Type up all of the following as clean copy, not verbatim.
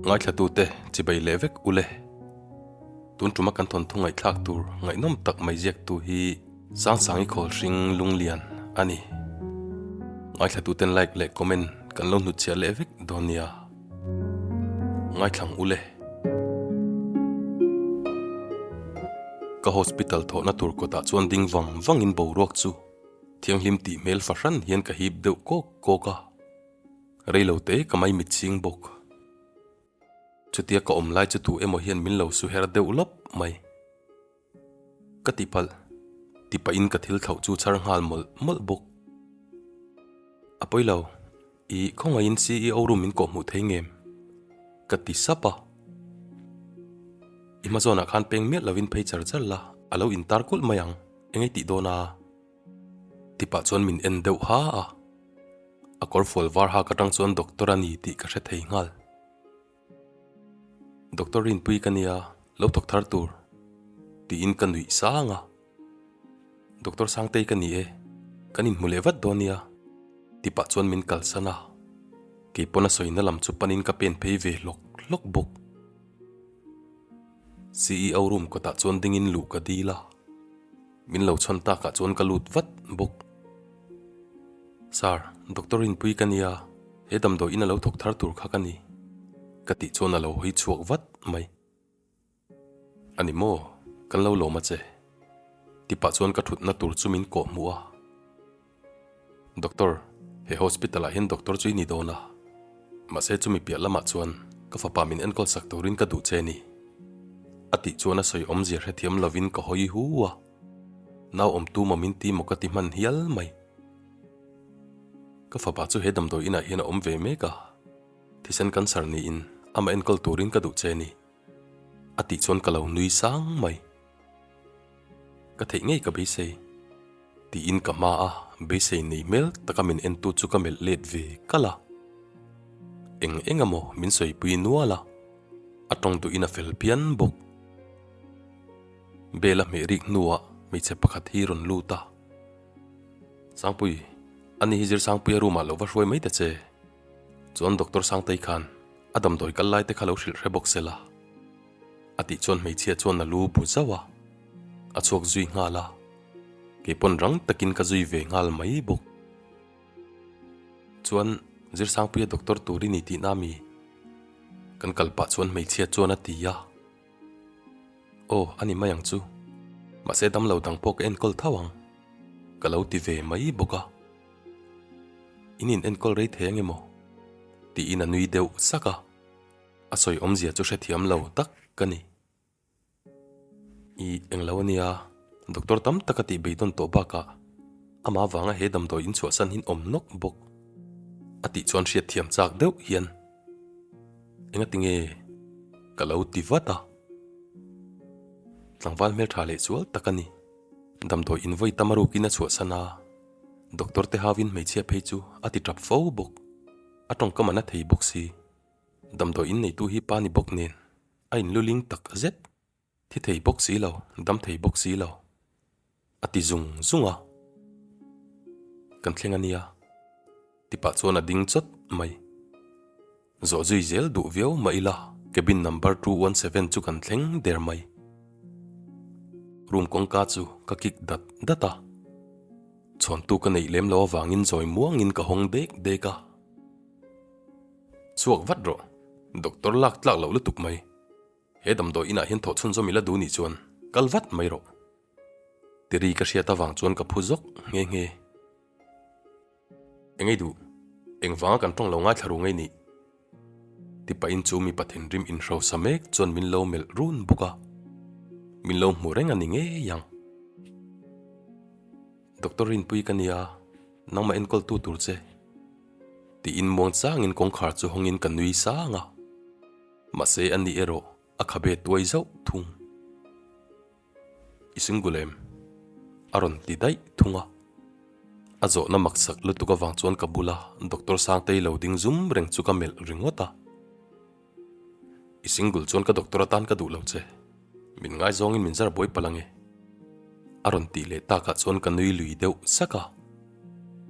Ngaithlatute chibai leh vek ule. Tun tuma kan thawnthu ngaihthlak tur ngaihnawm tak mai ziaktu hi Sangsangi Khawlhring Lunglian a ni. Ngaithlatuten like leh comment kan lo hnutchhiah leh vek dawn nia. Ngaithlang ule. Ka hospital thawhna tur kawtah chuan ding vang vangin boruak chu thianghlim tih hmel fahran hian ka hip deuh kawk kawk a. Reilo te ka mai mitching bawk. Chutia ka awm lai chu tu emaw hian min lo su her deuh lawp mai. Ka ti palh, ti pahin ka thil thlauh chu chhar nghal mawlh mawlh bawk. A pawi lo, i khawngaihin CEO room min kawh hmuh thei ngem? Ka ti sap a. I hma zawnah khan peng miah lovin phei char char la, a lo intar kulh mai ang, eng ei tih dawn a? Ti pah chuan min en deuh ha a. A kawr fual var hak atang chuan doctor a ni tih ka hre thei nghal. Doctor Rinpui ka nia, lo thawk thar tur tiin ka nuih sang a. Doctor Sangtei ka ni e, kan inhmu leh vat dawn nia ti pah chuan min kalsan a. Keipawn a sawina lam chu panin ka pen phei ve hlawk hlawk bawk. CEO room kawtah chuan dingin luh ka dil a. Min lo chhawn takah chuan ka lut vat bawk. Sir, Doctor Rinpui ka nia, he damdawi in a lo thawk thar tur kha ka ni. Ka tih chuan a lo hawi chhuak vat mai. A ni maw, kan lo lawm a che. Tipah chuan ka thutna tur chu min kawh hmuh a. Doctor, he hospital ah hian doctor chu i ni dawn a. Mahse chumi piah lamah chuan ka fapa min enkawl sak turin ka duh che ni. A tih chuan a sawi awmzia hrethiam lovin ka hawi hu a. Nau awmtu maw min ti maw ka ti hman hial mai. Ka fapa chu he damdawi inah hian a awm ve mek a. Thisen cancer niin amah enkawl turin ka duh che ni. A tih chuan ka lo nui sang mai. Ka theih ngei ka beisei. Tiin ka hma a, beisei nei hmel taka min entu chu ka melh let ve kalh a. Eng eng emaw min sawipui nual a, a tawng duhin a fel phian bawk. Bel a hmeh rik hnuah hmeichhe pakhat hi rawn lut a. Sangpui, ani hi Zirsangpuia room ah lo va hruai mai ta che. Chuan Doctor Sangtei khan a damdawi kal lai te kha lo hrilh hre bawk se la. A tih chuan hmeichhia chuan a lu bu zauh a, a chhuak zui nghal a, kei pawn rang takin ka zui ve nghal mai bawk. Chuan Zirsangpuia doctor tur i ni tihna mi? Kan kal pah chuan hmeichhia chuan a ti a, Aw a ni mai ang chu, mahse damlo dang pawh ka enkawl tho ang ka lo ti ve mai bawk a, In in enkawl rei thei ang emaw? tiin a nui deuh sak a. A sawi awmzia chu hrethiam lo tak ka ni. I englo a nia, doctor tam tak a tih beidawn tawh bakah amah avanga he damdawi inchhuahsan hin awm nawk bawk a tih chuan hriatthiam chak deuh hian engati nge ka lo ti vat a. Tlangval hmeltha leh zual tak a ni. Damdawi invawi tam a rukin a chhuahsan a, doctor te hauin hmeichhia phei chu a ti tap fo bawk. A tawngkam a na thei bawk si. Damdawi in neitu hi pa ni bawk nen a in luling tak zet, thi thei bawk si lo, dam thei bawk si lo a ti zung zung a. Kan thleng a nia tipah chuan a ding chawt mai. Zawh zui zel duh viau mah ila cabin number 217 chu kan thleng der mai. Room kawngka chu ka kick dat dat a, chhawntu ka neih lem lo avangin zawi muangin ka hawng dek dek a. Chhuak vat rawh, doctor lak tlak loh lutuk mai. He damdawi inah hian thawh chhunzawm ila duh nih chuan kal vat mai rawh. Tiri ka hriat avang chuan ka phu zawk nghe nghe. Engei duh, engvanga kan tawng lo ngaithla ru ngei nih? Ti pahin chu mipa thinrim inhrosa mek chuan min lo melh run bawk a, min lo hmu reng a ni ngei ang. Doctor Rinpui ka nia, nangmah enkawltu tur che. Tiin muang changin kawngkhar chu hawngin ka nui sang a, mahse a ni erawh a khabe tuai zauh thung. I single em? A rawn ti daih thung a. A zawhna maksak lutuk avang chuan ka bula Doctor Sangtei lo ding zum reng chu ka melh ringawt a. I single chuan ka doctor atan ka duh lo che. Min ngaizawngin min zar buai palh ange. A rawn tih leh takah chuan ka nui lui deuh sak a.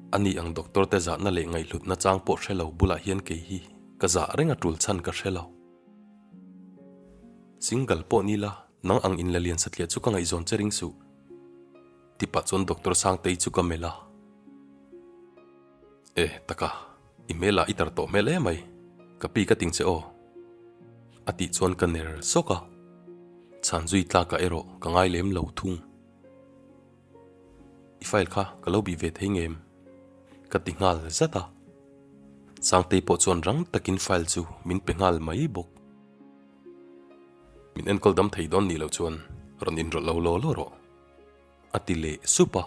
Ani ang doctor te zahna leh ngaihhlutna chang pawh hre lo bulah hian kei hi ka zah reng a tul chhan ka hre lo. Single pawh ni la, nang ang in la lian satliah chu ka ngaihzawn che ring suh. Ti pah chuan Doctor Sangtei chu ka melh a. E, taka, i hmel ah i tar tawh hmel emai, ka pi ka ting che aw. A tih chuan ka ner sawk a, chhan zui tlakah erawh ka ngai lem lo thung. I file kha ka lo bih ve thei ngem? Ka ti nghal zat a. Sangtei pawh chuan rang takin file chu min pe nghal mai bawk. Min enkawl dam thei dawn nih loh chuan rawn inrawlh lo law law rawh. A ti leh sup a.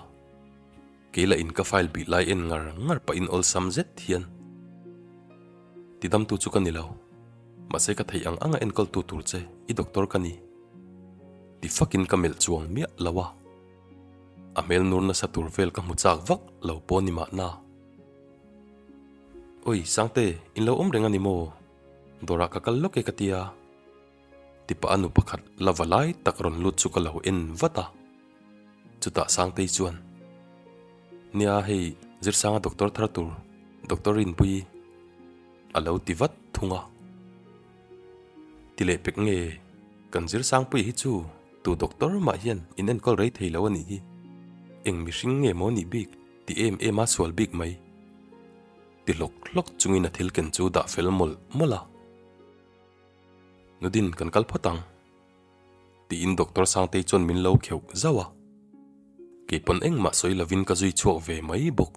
Kei lah in ka file bih lai en ngar ngar pahin awlsam zet hian Tidamtu chu ka ni lo. Mahse ka theih ang anga enkawltu tur che i doctor ka ni. Ti fakin ka melh chuang miah lo a. A hmel nur nasa tur vel ka hmu chak vak lo pawh ni mahna. Oi Sangte, in lo awm reng a ni maw? Dawrah ka kal lawk e ka tia. Tipa a nu pakhat la va lai tak rawn lut chu ka lo en vat a. Chutah Sangtei chuan, Nia hei Zirsanga doctor thar tur Doctor Rinpuii a lo ti vat thung a. Ti leh pek nge kan Zirsangpuii hi chu tu doctor mah hian in enkawl rei thei lo a nih hi. Eng mihring nge maw nih bik ti em em a sual bik mai. Ti hlawk hlawk chungin a thil ken chu dah fel mawlh mawlh a. Nudin kan kal phawt ang. Tiin Doctor Sangtei chuan min lo kheuh zauh a. Keipawn engmah sawi lovin ka zui chhuak ve mai bawk.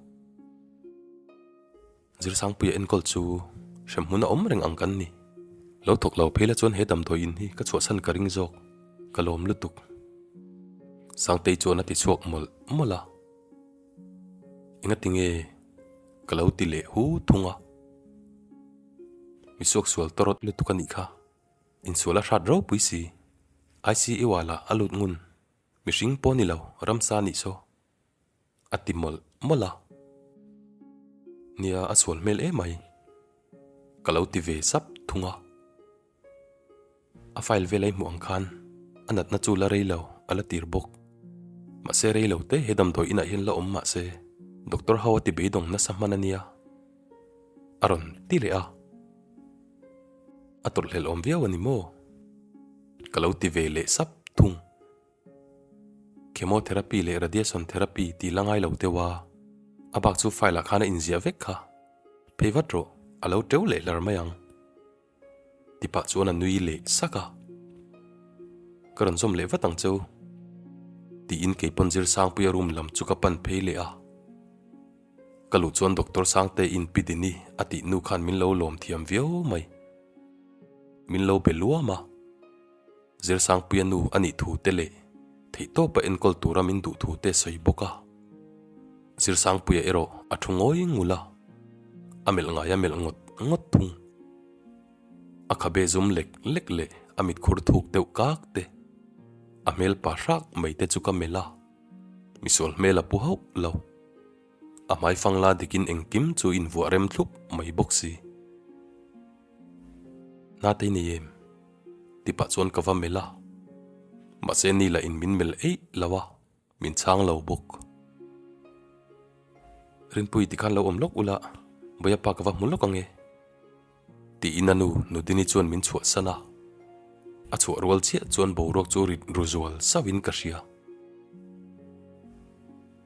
Zirsangpuia enkawl chu hremhmun a awm reng ang kan ni. Lo thawk lo phei la chuan he damdawi in hi ka chhuahsan ka ring zawk, ka lawm lutuk. Sangtei chuan a ti chhuak mawlh mawlh a. Engati nge ka lo ti leh hu thung a. Misuak sual tawrawt lutuk a nih kha. Insual a hrat ropui si. ICU ah lah a lut ngun. Mihring pawh ni lo, ramsa nih saw. A ti mawlh mawlh a. Nia, a sual hmel emai. Ka lo ti ve sap thung a. A file vel a i hmuh ang khan a natna chu la rei lo, a la tir bawk. Mahse rei lo te he damdawi inah hian la awm mahse doctor ho a ti beidawng nasa hman a nia. A rawn ti leh a. A tawrhhlelh awm viau a ni maw? Ka lo ti ve leh sap thung. Chemotherapy leh radiation therapy tih la ngai lo deuh a, a bak chu file ah khan a inziah vek kha. Phei vat rawh, a lo teu leh hlar mai ang. Ti pah chuan a nui leh sak a. Ka rawn zawm leh vat ang cheu. Tiin keipawn Zirsangpuia room lam chu ka pan phei leh a. Ka luh chuan Doctor Sangte in Pi Dini a tih nu khan min lo lawm thiam viau mai. Min lo be luam a. Zirsangpuia nu a nih thu te leh theihtawpa enkawl tura min duh thu te sawi bawk a. Zirsangpuia erawh a thu ngawi ngul a, a melh ngai a melh ngawt ngawt thung. A khabe zum lek lek leh a mitkhur thuk deuh kak te, a hmel pa hrak mai te chu ka melh a, misual hmel a pu hauh lo. A hmaifang la dikin engkim chu invuah rem thlup mai bawk si. Hnatei nei em? Ti pah chuan ka va melh a, mahse ni lah in min melh eih lo a, min chhang lo bawk. Rinpui tikhan lo awm lawk ula, Bawiapa ka va hmu lawk ang e. Tiin a nu Nudini chuan min chhuahsan a, a chhuah rual chiah chuan boruak chu rit ru zual sauhin ka hria.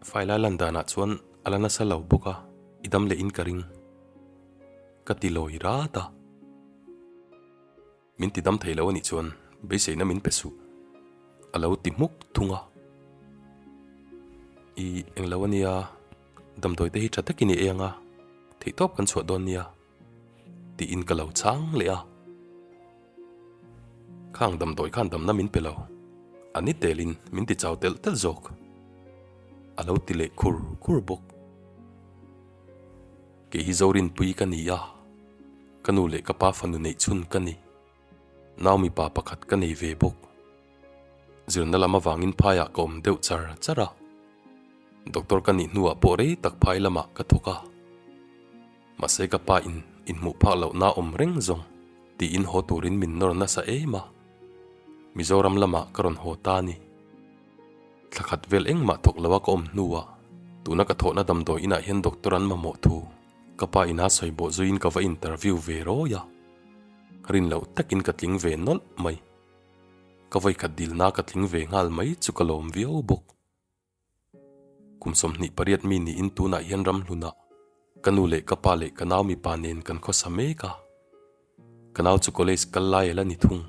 File a lan danah chuan a la nasa lo bawk a, i dam leh in ka ring. Ka ti lawi rat a. Min ti dam thei lo a nih chuan beiseina min pe suh. A lo ti hmuk thung a. I englo a nia, damdawi te hi tha takin i ei ang a, theihtawp kan chhuah dawn nia. Tiin ka lo chhang leh a. Khang damdawi khan damna min pe lo, a ni telin min ti chau telh telh zawk. A lo ti leh khur khur bawk. Kei hi Zorinpui ka ni a, ka nu leh ka pa fanu neih chhun ka ni. Nau mipa pakhat ka nei ve bawk. Zirna lam avangin phaiah ka awm deuh char char a. Doctor ka nih hnuah pawh rei tak phai lamah ka thawk a. Mahse ka pa in inhmuh phak lohna awm reng zawng tiin haw turin min nawr nasa em a. Mizoram lamah ka rawn haw ta a ni. Thla khat vel engmah thawk lo a ka awm hnuah tuna ka thawhna damdawi inah hian doctor an mamawh thu ka pa ina sawi bawh zuiin ka va interview ve rawi a, rin loh takin ka tling ve nawlh mai. Ka vawikhat dilna ka tling ve nghal mai chu ka lawm viau bawk. Kum 28 mi niin tunah hian ramhlunah ka nu leh ka pa leh ka nau mipa nen kan khawsa mek a. Ka nau chu college kal lai a la ni thung.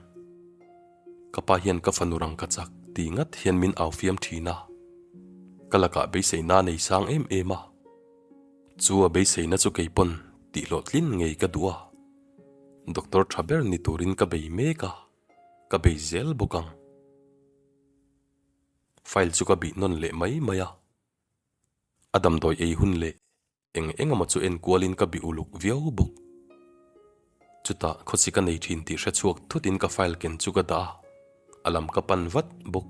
Ka pa hian ka fanu rang ka chak ti ngat hian min au fiam thin a. Ka lakah beiseina nei sang em em a. Chu a beiseina chu kei pawn tih hlawhtlin ngei ka duh a. Doctor tha ber ni turin ka bei mek a, ka bei zel bawk ang. File chu ka bih nawn leh mai mai a, a damdawi ei hun leh eng eng emaw chu en kualin ka bih uluk viau bawk. Chutah khawsi ka nei thin tih hre chhuak thutin ka file ken chu ka dah a, a lam ka pan vat bawk.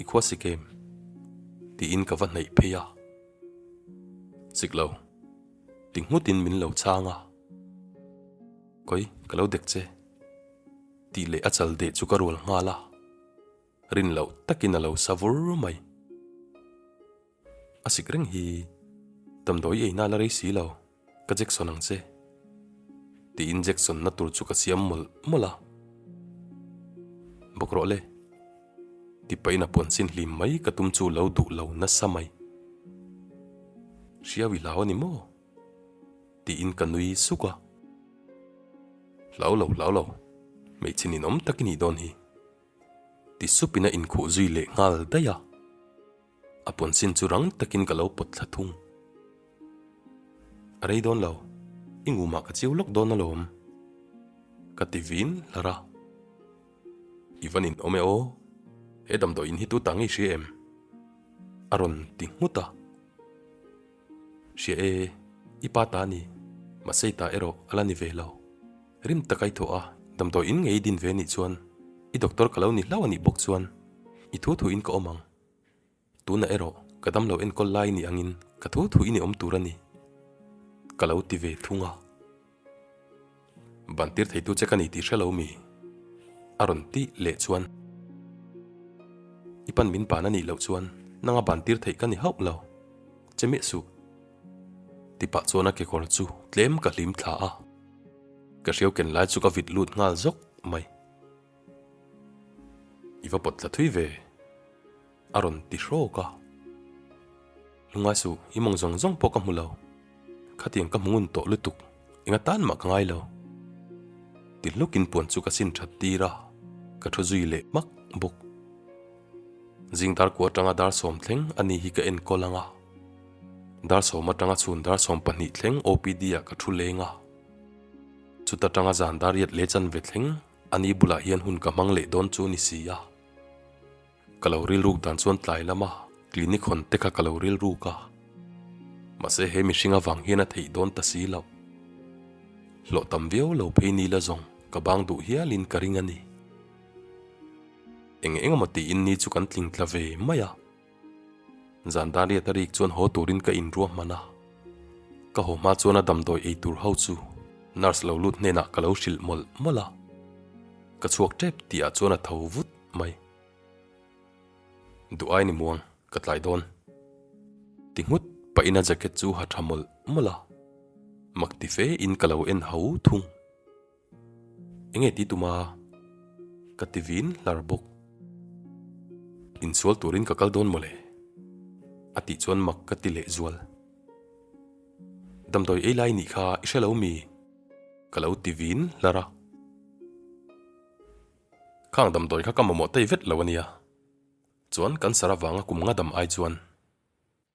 I khua sik em? tiin ka va hnaih phei a. Sik lo. Ti nghutin min lo chhang a. Kawi, ka lo dek che. Tih leh a chal deh chu ka rual nghal a, rin loh takin a lo sa vur mai. A sik reng hi damdawi eina la rei si lo, ka Jackson ang che. Tiin Jackson na tur chu ka siam mawlh mawlh a. Bawk rawh le. Ti pahin a puan sin hlim mai ka tum chu lo duh lo nasa mai. Hriau i hlau a ni maw? Tiin ka nui suk a. Hlau lo, hlau lo, hmeichhe ninawm tak i nih dawn hi. Ti supin a inkhuh zui leh nghal daih a. A puansin chu rang takin ka lo pawt thla thung. A rei dawn lo, i ngumah ka chiu lawk dawn alawm. Ka ti vin hlar a. I va ninawm e aw, he damdawi in hi tu ta ngei hria em? A rawn ti nghut a. Hria e, i pa ta a ni, mahse i ta erawh a la ni ve lo. Rim taka i thawh a, damdawi in ngei i din ve nih chuan i doctor ka lo ni hlauh a nih bawk chuan i thu thu in ka awm ang. Tunah erawh ka damlo enkawl lai ni angin ka thu thu i ni awm tur a ni. Ka lo ti ve thung a. Ban tir theitu che ka ni tih hre lo mi? A rawn tih leh chuan I pan min ban a nih loh chuan nanga ban tir theih ka ni hauh lo. Che miah suh. Ti pah chuan a kekawr chu tlem ka hlim thla a. Ka hriau ken lai chu ka vit lut nghal zawk mai. I va pawt tla thui ve. A rawn ti hrawk a. Lungngai suh, i mawng zawng zawng pawh ka hmu lo. Khatiang ka hmu ngun tawh lutuk, enga tan mah ka ngai lo. Ti hlukin puan chu ka sin that tir a, ka thu zui leh hmak bawk. Zing dar kua atanga dar sawm thleng a ni hi ka enkawl ang a. Dar sawm atanga chhun dar 12 thleng OPD ah ka thu leng a. Chuta tanga zan dar riat leh chanve thleng a ni bulah hian hun ka hmang leh dawn chu ni si a. Ka lo rilruk dan chuan tlai lama clinic hawn te kha ka lo rilruk a. Mahse he mihring avang hian a theih dawn ta si loh. Hlawh tam viau lo phei ni la zawng ka bang duh hialin ka ring a ni. Eng eng emaw tiin ni chu kan tling tla ve mai a. Zan dan riat a rik chuan haw turin ka inruah hman a. Ka haw hma chuan a damdawi ei tur ho chu nurse lo lut hnenah ka lo hrilh mawlh mawlh a. Ka chhuak tep tih ah chuan a tho vut mai. Duh ai ni muang, ka tlai dawn. Ti nghut pahin a jacket chu ha tha mawlh mawlh a. Mak ti fe in ka lo en ho thung. Enge ti tuma? Ka ti vin hlar bawk. Insual turin ka kal dawn mawle. A tih chuan mak ka ti leh zual. Damdawi ei lai nih kha i hre lo mi? Ka lo ti vin hlar a. Khang damdawi kha ka mamawh tei vet lo a nia. Chuan cancer avanga kum nga dam ai chuan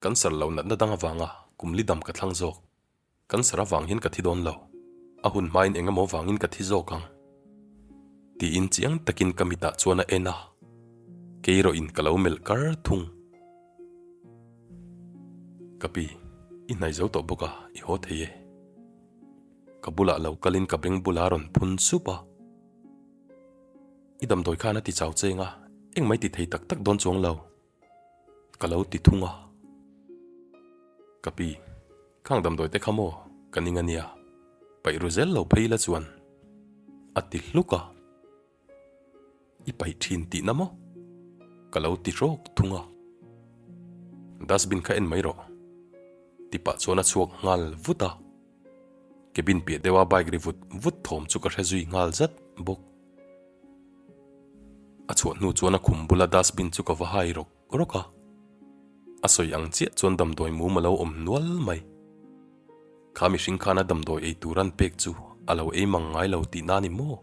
cancer lo natna dang avanga kum li dam ka thlang zawk. Cancer avang hian ka thi dawn lo. A hun hmain eng emaw vangin ka thi zawk ang. Tiin chiang takin ka mitah chuan a en a. Kei erawhin ka lo melh kar thung. Ka pi, i hnai zo tawh bawk a, i haw thei e. Ka bulah lo kalin ka beng bulah a rawn phun sup a. I damdawi khan a ti chau cheng a, engmah i ti thei tak tak dawn chuang lo. Ka lo ti thung a. Ka pi, khang damdawi te kha maw ka ning a nia, paih ru zel lo phei la chuan a ti hluk a. I paih thin tihna maw? Ka lo ti hrawk thung a. Dustbin kha en mai rawh. Ti pah chuan a chhuak nghal vut a. Cabin piah deuha bike ri vut vut thawm chu ka hre zui nghal zat bawk. A chhuah hnu chuan a khum bula dustbin chu ka va hai rawk rawk a. A sawi ang chiah chuan damdawi mum a lo awm nual mai. Kha mihring khana damdawi ei tur an pek chu a lo ei mang ngai lo tihna a ni maw?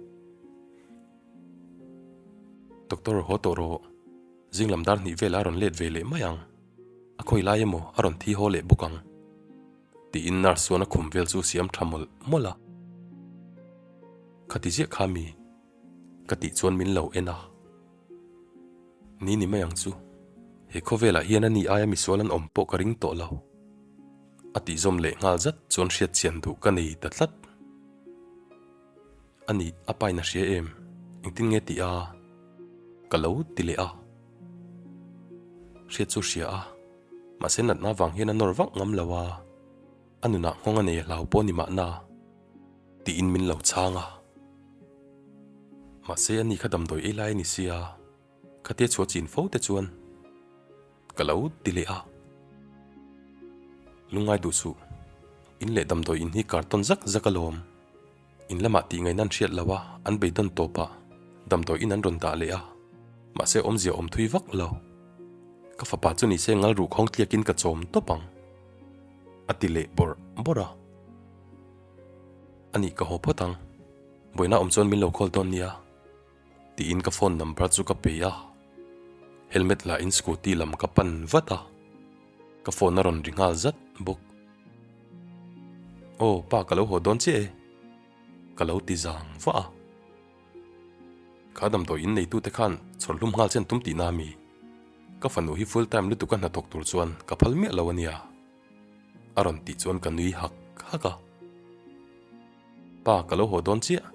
Doctor haw tawh rawh. Zing lam dar hnih velah a rawn let ve leh mai ang. A khawi lai emaw a rawn thi haw leh bawk ang. Tiin nurse chuan a khum vel chu siam tha mawlh mawlh a. Khati ziah kha mi? Ka tih chuan min lo en a. Ni ni mai ang chu. He khawvelah hian a ni aia misual an awm pawh ka ring tawh lo. A tih zawm leh nghal zat chuan hriat chian duh ka nei ta tlat. A nih, a pain a hria em? Engtin nge tih a? Ka lo ti leh a. Hriat chu hria a. Mahse natna vang hian a nawr vak ngam lo a. A nunah nghawng a nei a hlau pawh ni mahna. Tiin min lo chhang a. Mahse ani kha damdawi ei lai a ni sia, khatia chhuah chin fo te chuan ka lo ti leh a. Lungngai duh suh, in leh damdawi in hi kartawn zak zak alawm. In lamah tih ngaihna an hriat lo a, an beidawn tawp a, damdawi in an rawn dah leh a. Mahse awmzia awm thui vak lo. Ka fapa chu nise ngal ruh khawng tliakin ka chawm tawp ang. A ti leh bawrh bawrh a. A nih ka haw phawt ang, buaina awm chuan min lo call dawn nia tiin ka phone number chu ka pe a, helmet la in scooty lam ka pan vat a, ka phone a rawn ri nghal zat bawk. Aw pa ka lo haw dawn chiah e ka lo ti zang vah a, kha damdawi in neitute khan chhawr hlum nghal chen tum tihna a mi? Ka fanu hi full time lutuk a hnathawk tur chuan ka phal miah lo a nia. A rawn tih chuan ka nui hak hak a. Pa, ka lo haw dawn chiah,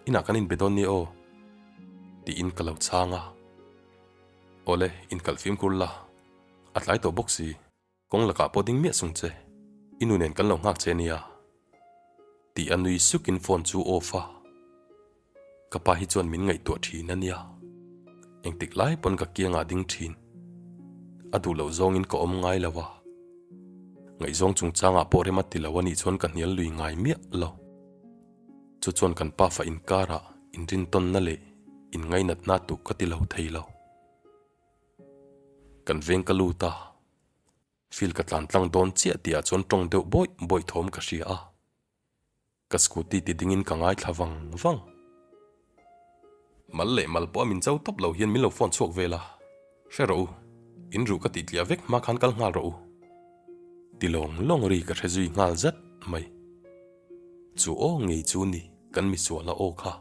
inah kan inbe dawn nia aw, tiin ka lo chhang a. Awle, inkalh fimkhur la, a tlai tawh bawk si, kawng lakah pawh ding miah sung che, i nu nen kan lo nghak che nia, tih a nui sukin phone chu off a. Ka pa hi chuan min ngaihtuah thin a nia. Engtik lai pawn ka kiangah ding thin. A duh loh zawngin ka awm ngai lo a. Ngaihzawng chungchangah pawh rem a ti lo a nih chuan ka hnial lui ngai miah lo. Chu chuan kan pafa inkarah inrintawnna leh inngainatna tuh ka ti lo thei lo. Kan veng ka lut a. Field ka tlan tlang dawn chiah tihah chuan tawng deuh bawih bawih thawm ka hria a. Ka scooty ti dingin ka ngaithla vang vang. Mal leh mal pawh a min cho tawp lo hian min lo phone chhuak vel a, hre rawh u, in ruh ka tih tliah vek hma khan kal nghal rawh u. Ti lawng lawng ri ka hre zui nghal zat mai. Chu aw ngei chu ni kan misuala aw kha.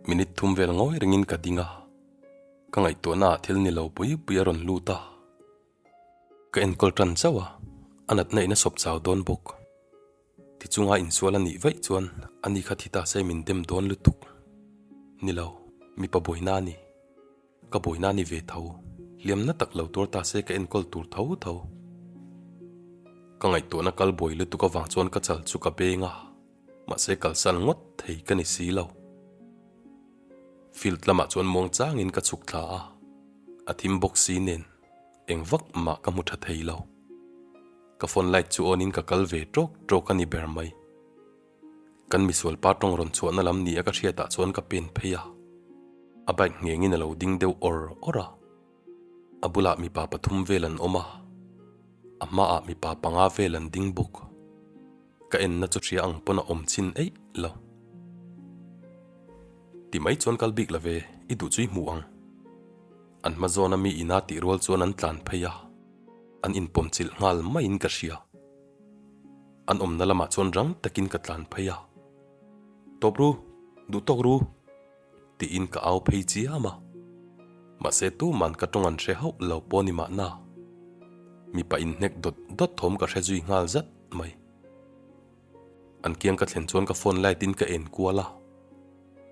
Minute thum vel ngawi ringin ka ding a, ka ngaihtuahna ah thil ni lo pui pui a rawn lut a. Ka enkawl tan chauh a, a natna in a sawp chau dawn bawk. Tichunga insual a nih vaih chuan ani kha thi ta se min dem dawn lutuk. Ni lo, mipa buaina a ni. Ka buaina a ni ve tho. Hliamna tak lo tuar ta se ka enkawl tur tho tho. Ka ngaihtuahna kal buai lutuk avang chuan ka chal chu ka beng a, mahse kalsan ngawt thei ka ni si lo. Field lamah chuan muang changin ka chhuk thla a, a thim bawk si nen eng vak mah ka hmu tha thei lo. Ka phone light chu on in ka kal ve tawk tawk a ni ber mai. Kan misual pa tawng rawn chhuahna lam ni a ka hriatah chuan ka pen phei a, a bike nghengin a lo ding deuh awr awr a. A bulah mipa pathum vel an awm a, a hmaah mipa panga vel an ding bawk. Ka enna chu hria ang pawn a awm chin eih lo. Ti mai chuan kal bik lo ve, i duh chu i hmu ang. An hma zawna mi ina tih rual chuan an tlan phei a, an inpawm chilh nghal maiin ka hria. An awmna lamah chuan rang takin ka tlan phei a. Tawp ru, duh tawk ru! Tiin ka au phei chiam a. Mahse tuman ka tawng an hre hauh lo pawh ni mahna. Mipa inhnek dawt dawt thawm ka hre zui nghal zat mai. An kiang ka thlen chuan ka phone light in ka en kual a.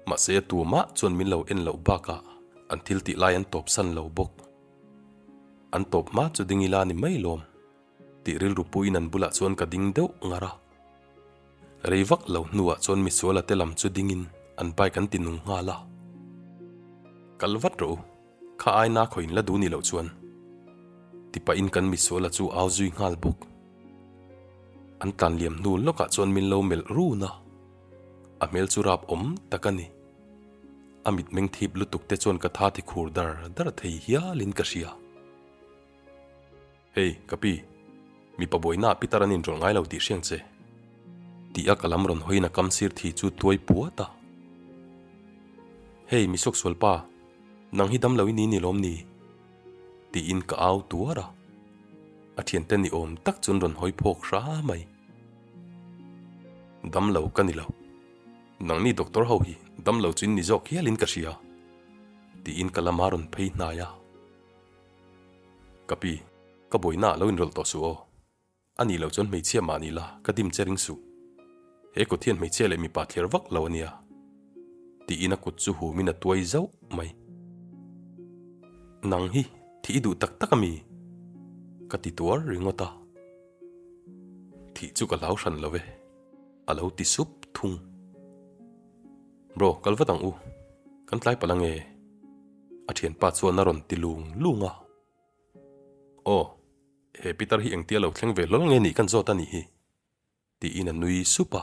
Mahse a tumah chuan min lo en loh bakah an thil tih lai an tawp san lo bawk. An tawp hma chu ding ila ni mai lawm tih rilru puiin an bulah chuan ka ding deuh ngar a. Rei vak lo hnuah chuan misuala te lam chu dingin an bike an ti nung nghal a. Kal vat rawh u, kha aina khawiin la duh ni loh chuan. Ti pahin kan misuala chu au zui nghal bawk. An tlan liam hnu lawkah chuan min lo melh run a, a hmel chu rap awm tak a ni. A mitmeng thip lutuk te chuan ka tha ti khur dar dar thei hialin ka hria. Hey, ka pi, mipa buaina ah pitar an inrawlh ngai lo tih hriang che. Tih a ka lam rawn hawiin a kam sir thi chu tuai puat a. Hey, mi suaksual pa, nang hi damlo i ni ni lawm ni? Tiin ka au tuar a. A thiante ni awm tak chuan rawn hawi phawk hra mai. Damlo ka ni lo. Nangni doctor ho hi damlo chu in ni zawk hialin ka hria. Tiin ka lama rawn phei hnai a. Ka pi, ka buaina ah lo inrawlh tawh suh aw. A nih loh chuan hmeichhia mah ni la, ka dim che ring suh. He kut hian hmeichhia leh mipa thler vak lo a nia. Tiin a kut chu humin a tuai zauh mai. Nang hi thih i duh tak tak a mi? Ka ti tuar ringawt a. Thih chu ka hlau hran lo e, a lo ti sup thung. Bro, kal vat ang u. Kan tlai palh ange. A thianpa chuan a rawn ti lung lung a. Aw, he pitar hi engtia lo thleng ve hlawl nge nih kan zawt a nih hi? Tiin a nui sup a.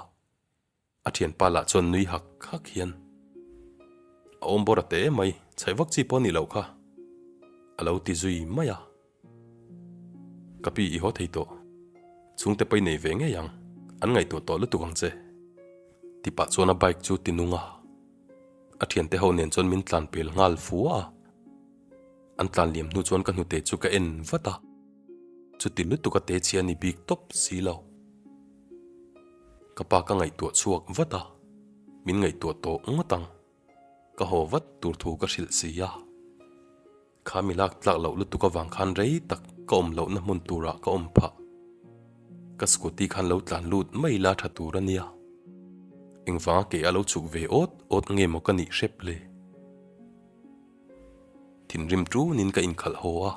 A thianpa lah chuan nui hak hak hian, A awm bawr a te mai, chhaih vak chi pawh a nih loh kha. A lo ti zui mai a. Ka pi i haw thei tawh. Chhungte pawh i nei ve ngei ang, an ngaihtuah tawh lutuk ang che. Ti pah chuan a bike chu ti nung a. A thiante ho nen chuan min tlan pel nghal fua a. An tlan liam hnu chuan ka hnute chu ka en vat a. Chuti lutuk a te chhia ni bik tawp si lo. Ka pa ka ngaihtuah chhuak vat a, min ngaihtuah tawh ngawt ang. Ka haw vat tur thu ka hrilh si a. Kha mi lak tlak loh lutuk avang khan rei tak ka awm lohna hmun turah ka awm phah. Ka scooty khan lo tlan lut mai la tha tur a nia. Engvanga kei a lo chhuk ve awt awt nge maw ka nih hrep le? Thinrim tunin ka inkhalh haw a.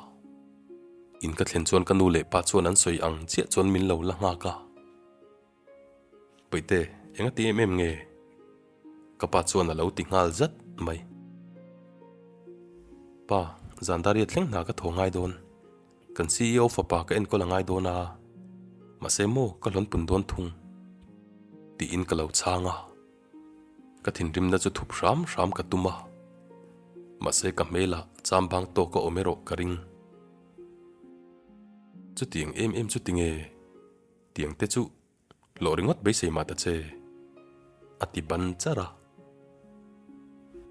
In ka thlen chuan ka nu leh pa chuan an sawi ang chiah chuan min lo la nghak a. Paihte, enga ti em em nge? Ka pa chuan a lo ti nghal zat mai. Pa, zan dar riat thleng hna ka thaw ngai dawn. Kan CEO fapa ka enkawl a ngai dawn a, mahse maw ka hlawn pun dawn thung. Tiin ka lo chhang a. Ka thinrimna chu thup hram hram ka tum a, mahse ka hmelah cham bang tawk a awm erawh ka ring. Chutiang em em chu tinge? Tiang te chu hlawh ringawt beisei mah ta che, a ti ban char a.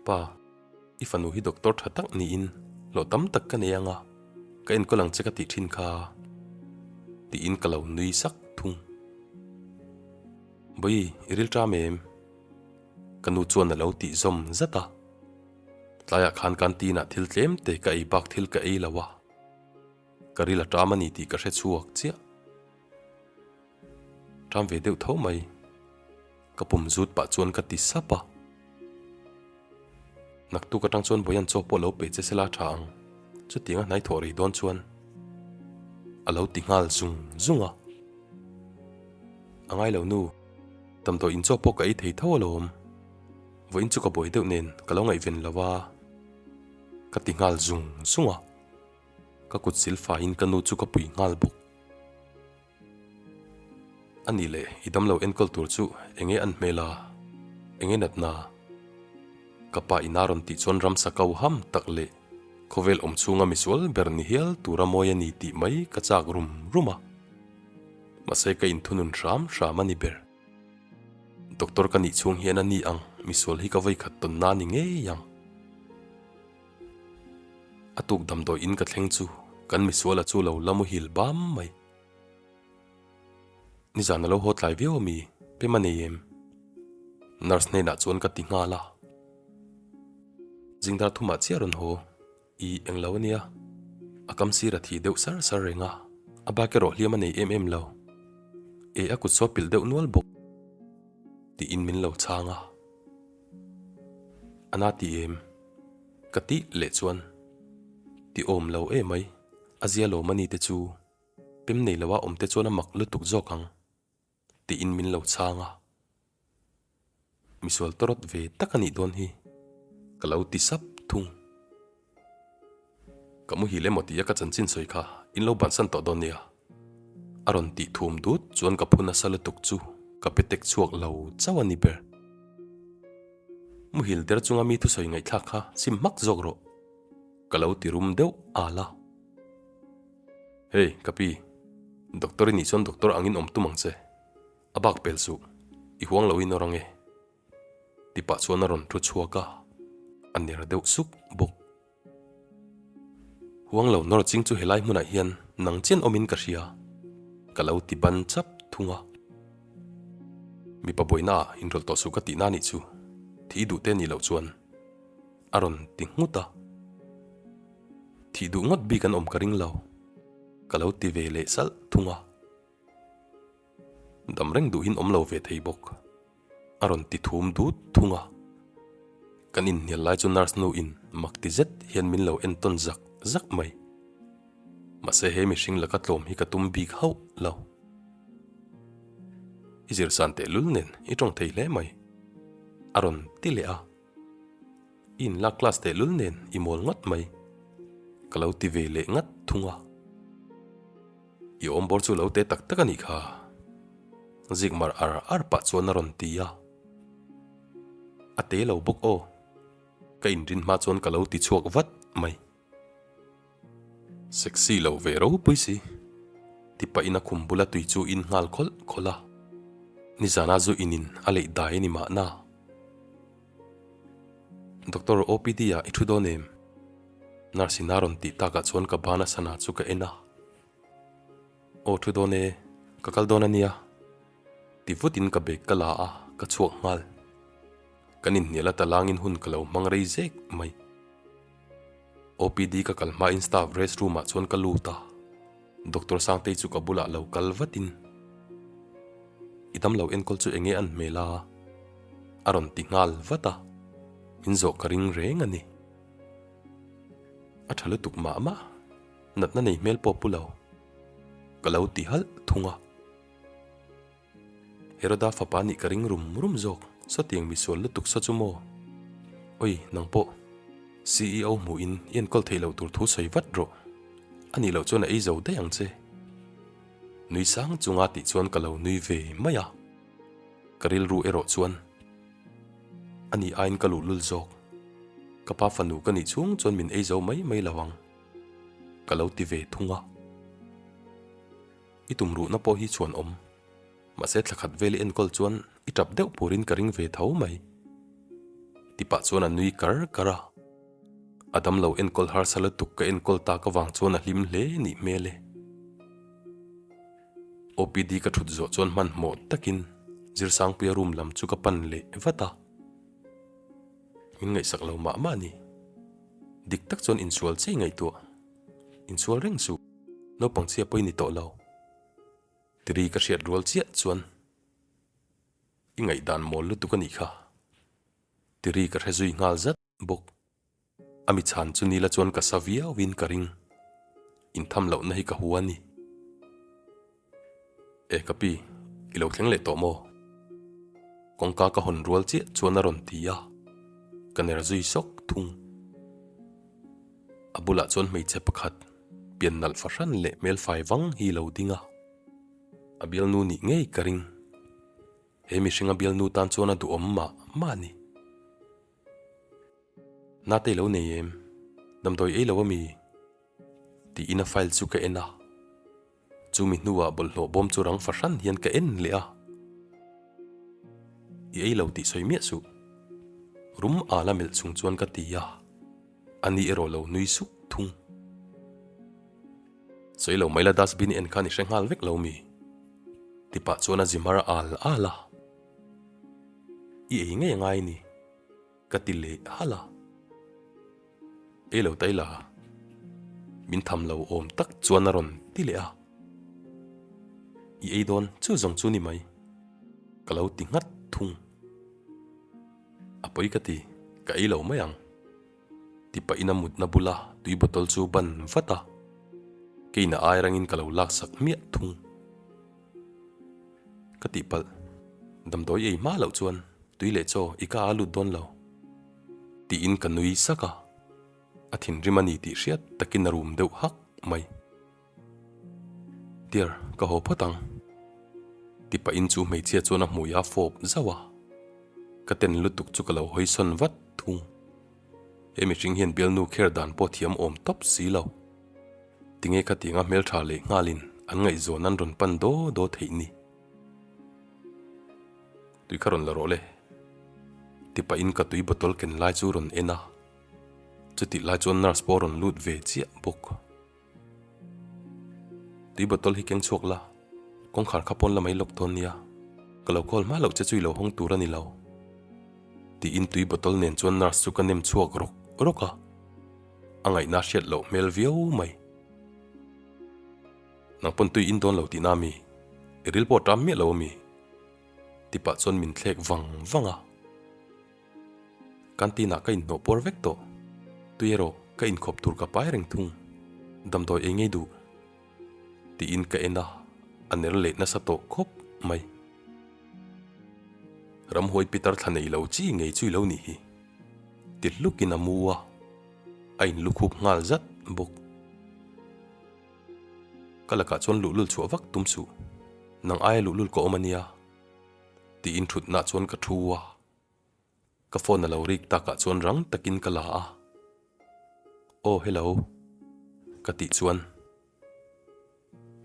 Pa, i fanu hi doctor tha tak niin hlawh tam tak ka nei ang a, ka enkawl ang che ka tih thin kha, tiin ka lo nui sak thung. Bawi, i ril ṭam em? Ka nu chuan a lo tih zawm zat a. Tlaiah khan canteen ah thil tlem te ka ei bak thil ka ei lo a. Ka ril a ṭam a ni tih ka hre chhuak chiah. Ṭam ve deuh tho mai. Ka pum zut pah chuan ka ti sap a. Naktuk aṭang chuan Bawian chaw pawh lo pe che sela ṭha ang. Chutiang a hnai thawh rei dawn chuan a lo ti nghal zung zung a. A ngai lo nu, damdawi in chaw pawh ka ei thei tho alawm. Vawiin chu ka buai deuh nen ka lo ngaihven lo a, ka ti nghal zung zung a. Ka kut sil faiin ka nu chu ka pui nghal bawk. A nih leh i damlo enkawl tur chu enge an hmel a, enge natna? Ka pa ina rawn tih chuan ramsa kau ham tak leh khawvel awm chhunga misual ber ni hial tura mawi a ni tih mai ka chak rum rum a. Mahse ka inthunun hram hram a ni ber. Doctor ka nih chhung hian a ni ang misual hi ka vawikhat tawnna a ni ngei ang. A tuk damdawi in ka thleng chu kan misuala chu lo la muhil bam mai. Nizan a lo haw tlai viau ami pem a nei em? Nurse hnenah chuan ka ti nghal a. Zingdar thumah chiah rawn haw i englo ania. A kam sir a thi deuh sar sar reng a, a bike erawh hliam a nei em em lo. E a kut saw pilh deuh nual bawk tiin min lo chhang a. A na ti em? Ka tih leh chuan ti awm lo e mai, a zia lawm a ni te chu pem nei loa awm te chuan a mak lutuk zawk ang tiin min lo chhang a. Misual tawrawt ve tak a nih dawn hi ka lo ti sap thung. Ka muhil emaw tia ka chanchin sawi kha in lo bansan tawh dawn nia. A rawn tih thum dut chuan ka phu nasa lutuk chu ka pe tek chhuak lo chauh a ni ber. Muhil der chunga mi thusawi ngaihthlak kha sim hmak zawk rawh. Ka lo ti rum deuh al a. Hey, ka pi. Doctor i nih chuan doctor angin awm tum ang che. A bak pel suh. I huang lo in awr ange. Ti pah chuan a rawn thu chhuak a, a ner deuh suk bawk. Huang lo nawr ching chu helai hmunah hian nang chian awmin ka hria, ka lo ti ban chap thung a. Mipa buaina ah inrawlh tawh suh ka tihna nih chu, thih duh te nih loh chuan a rawn ti nghut a. Thih duh ngawt bik an awm ka ring lo, ka lo ti ve leh salh thung a. Dam reng duhin awm lo ve thei bawk. A rawn ti thum dut thung a. Kan inhnial lai chu nurse nu in mak ti zet hian min lo entawn zak zak mai. Mahse he mihring laka tlawm hi ka tum bik hauh lo. I zirsan tehlul nen i tawng thei hle mai. A rawn ti leh a. I inlak class tehlul nen i mawl ngawt mai. Ka lo ti ve leh ngat thung a. I awm bawr chu lo te tak tak a nih kha. Zik mar ar ar pah chuan a rawn ti a. A te lo bawk aw. Ka inrin hma chuan ka lo ti chhuak vat mai. Sexy lo ve ropui si. Ti pahin a khum bula tui chu in nghal khawlh khawlh a. Nizana zu inin a leih dai a ni mahna. Doctor OPD ah i thu dawn em? Nurse in a rawn tih takah chuan ka bana sana chu ka en a. Aw thu dawn e, ka kal dawn a nia. Ti vutin ka bag ka la a, ka chhuak nghal. Kan inhnial a talangin hun ka lo hmang rei zek mai. OPD ka kal hmain staff rest room ah chuan ka lut a, Doctor Sangtei chu ka bulah lo kal vatin, I damlo enkawl chu enge an hmel a? A rawn ti nghal vat a, min zawh ka ring reng a ni. A tha lutuk mah mah, natna nei hmel pawh pu lo. Ka lo ti halh thung a. Heroda fapa nih ka ring rum rum zawk, sawtiang misual lutuk saw chu maw? Oi, nang pawh CEO hmuhin i enkawl theih loh tur thu sawi vat rawh. A nih loh chuan a ei zo daih ang che. Nui sang chunga tih chuan ka lo nui ve mai a. Ka rilru erawh chuan a nih aiin ka luhlul zawk. Ka pa fanu ka nih chhung chuan min ei zo mai mai lo ang. Ka lo ti ve thung a. I tum ruhna pawh hi chhuan awm. Mahse thla khat vel i enkawl chuan i tap deuh purin ka ring ve tho mai. Ti pah chuan a nui kar kar a. A damlo enkawl harsa lutuk ka enkawl tak avang chuan a hlim hle nih hmel e. OPD ka thut zawh chuan hmanhmawh takin Zirsangpuia room lam chu ka pan leh vat a. Min ngaihsak lo mah mah a ni. Dik tak chuan insual chiai ngaihtuah. Insual reng suh. Naupang chhia pawh i ni tawh lo. Tiri ka hriat rual chiah chuan i ngaihdan mawl lutuk a nih kha. Tiri ka hre zui nghal zat bawk. A mi chhan chu nila chuan ka sa viauin ka ring. Intham lohna hi ka hua a ni. E ka pi, i lo thleng leh tawh maw? Kawngka ka hawn rual chiah chuan a rawn ti a, ka ner zui sawk thung. A bulah chuan hmeichhe pakhat pian nalh fahran leh hmelfai vang hi lo ding a, a bialnu nih ngei ka ring. He mihringa bialnu tan chuan a duhawm mah mah a ni. Nate i lo nei em? Damdawi ei lo a mi? Tiin a file chu ka en a. Chumi hnuah bawlhhlawh bawm chu rang fahran hian ka en leh a. I ei lo tih sawi miah suh. Rum ala melh chung chuan ka ti a. Ani erawh lo nui suk thung. Sawi lo mai la dustbin i en khan i hre nghal vek lo mi? Ti pah chuan a zi mar al al a. I ei ngei a ngai ni. Ka ti leh halh a. Ei lo ta ila, min tham lo awm tak chuan a rawn ti leh a. I ei dawn chu zawng chu ni mai, ka lo ti nghat thung. A pawi ka ti, ka ei lo mai ang. Ti pahin a mutna bula tui bottle chu ban vat a, keina ai rangin ka lo laksak miah thung. Ka tihpalh, damdawi ei hma loh chuan tui leh chaw i ka a lut dawn lo. Tiin ka nui sak a, a thinrim a ni tih hriat takin a rum deuh hak mai. Dear, ka haw phawt ang. Ti pahin chu hmeichhia chuan a hmui a fawp zauh a. Ka ten lutuk chu ka lo hawi sawn vat thung. He mihring hian bialnu kher dan pawh thiam awm tawp si lo. Tinge khatianga hmeltha leh nghalin an ngaihzawn an rawn pan daw daw theih ni. Tui kha rawn la rawh le. Ti pahin ka tui bottle ken lai chu rawn en a. Chutih lai chuan nurse pawh a rawn lut ve chiah bawk. Tui bottle hi keng chhuak la, kawngkhar kha pawn la mai lawk dawn nia. Ka lo call hma loh che chu i lo hawng tur a ni lo. Tiin tui bottle nen chuan nurse chu ka nem chhuak rawk rawk a. A ngaihna hriat loh hmel viau mai. Nang pawn tui in dawn lo tihna mi? I ril pawh ṭam miah lo a mi? Ti pah chuan min thlek vang vang a. Canteen ah ka inhnawh puar vek tawh. Tui erawh ka inkhawp tur ka pai reng thung. Damdawi ei ngei duh. Tiin ka en a, a ner leh nasa tawh khawp mai. Ramhuai pitar thla nei lo chi ngei chu i lo nih hi. Ti hlukin a mu a, a inlukhup nghal zat bawk. Ka lakah chuan luhlul chhuah vak tum suh, nang aia luhlul ka awm a nia, tiin thutnah chuan ka thu a. Ka phone a lo rik takah chuan rang takin ka la a, Aw hello, ka tih chuan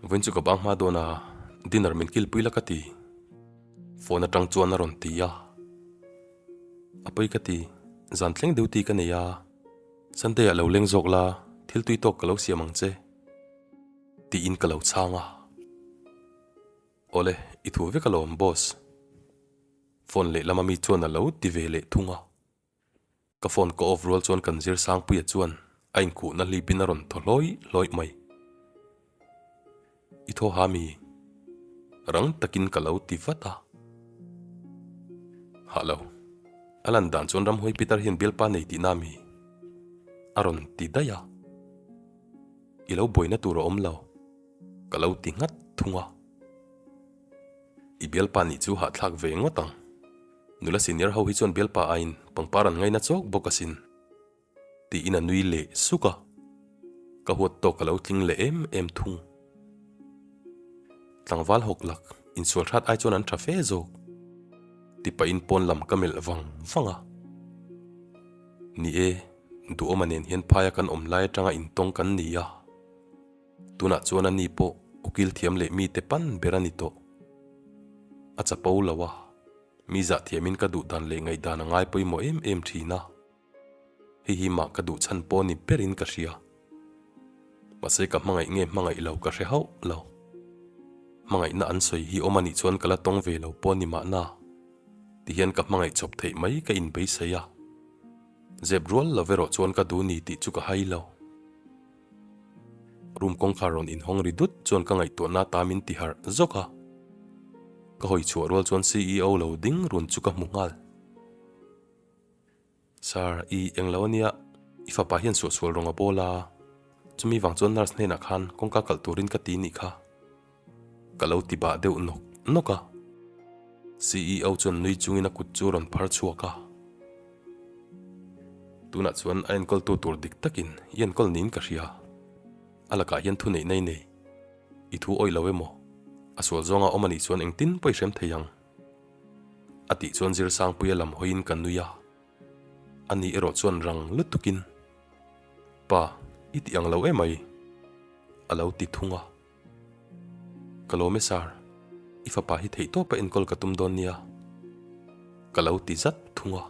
vawiin chu ka bang hma dawn a, dinner min kilpui la ka ti, phone atang chuan a rawn ti a. A pawi ka ti, zan thleng duty ka nei a. Sunday ah lo leng zawk la, thil tui tawk ka lo siam ang che, tiin ka lo chhang a. Awle, i thu vek alawm boss. Phone lehlam ami chuan a lo ti ve leh thung a. Ka phone ka off rual chuan kan zir Sangpuia chuan a inkhuhna hlipin a rawn thaw hlawi hlawi mai. I thaw ha mi? Rang takin ka lo ti vat a. Hah lo. A lan dan chuan Ramhuai Peter hian bialpa nei tihna mi? A rawn ti daih a. I lo buaina tur a awm lo. Ka lo ti nghat thung a. I bialpa nih chu hahthlak ve ngawt ang. Nula senior ho hi chuan bialpa aiin pangpar an ngaina chawk bawk asin. Tiin a nui leh suk a, ka huat tawk a lo tling leh em em thung. Tlangval hawk lak insual hrat ai chuan an tha fe zawk ti pahin pawn lam ka melh vang vang a. Ni e, Duhawma nen hian phaia kan awm lai atanga intawng kan ni a, tunah chuan ani pawh ukil thiam leh mite pan ber a ni tawh. A chapo lo a, mi zahthiamin ka duh dan leh ngaihdan a ngai pawimawh em em thin a. Hei hi mah ka duh chhan pawh ni berin ka hria. Mahse ka hmangaih nge hmangaih lo ka hre hauh lo. Hmangaihna an sawi hi awm anih chuan ka la tawng ve lo pawh ni mahna. Tihian ka hmangaih chawp theih mai ka inbeisei a. Zep rual lo erawh chuan ka duh ni tih chu ka hai lo. Room kawngkhar rawn inhawng ri dut chuan ka ngaihtuahna ta min ti harh zawk a. Ka hawi chhuah rual chuan CEO lo ding run chu ka hmu nghal. Sir, i englo ania, i fapa hian suahsual rawng a bawl a, chumi vang chuan nurse hnenah khan kawngka kalh turin ka ti nih kha. Ka lo ti bah deuh nawk nawk a. CEO chuan nui chungin a kut chu a rawn phar chhuak a. Tunah chuan a enkawltu tur dik takin i enkawl niin ka hria. A lakah hian thuneihna i nei. I thu awih lo emaw? A sual zawnga awm anih chuan engtin pawh i hrem thei ang. A tih chuan Zirsangpuia lam hawiin ka nui a, ani erawh chuan rang lutukin, Pa, i tih ang lo emai, a lo ti thung a. Ka lawm e Sir, i fapa hi theihtawpa enkawl ka tum dawn nia, ka lo ti zat thung a.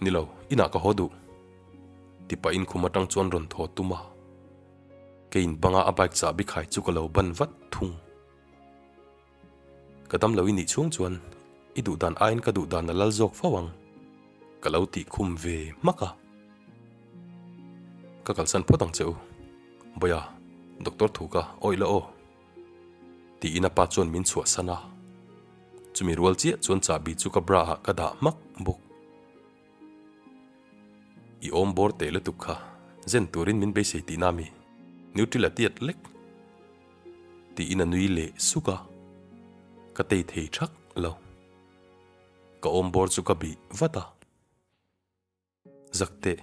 Ni lo, inah ka haw duh, ti pahin khum atang chuan rawn thaw tum a. Keiin banga a bike chahbi khai chu ka lo ban vat thung. Ka dam lo i nih chhung chuan i duh dan aiin ka duh dan a lal zawk fo ang, ka lo tih khum ve hmak a. Ka kalsan phawt ang che u, Bawia, doctor thu ka awih la aw, tiin a pa chuan min chhuahsan a. Chumi rual chiah chuan chahbi chu ka bra ah ka dah hmak bawk. I awm bawr teh lutuk kha, zen turin min beisei tihna mi, Nutri la tiat lek. Tiin a nui leh suk a, ka tei thei thak lo. Ka awm bawr chu ka bih vat a. Zak teh,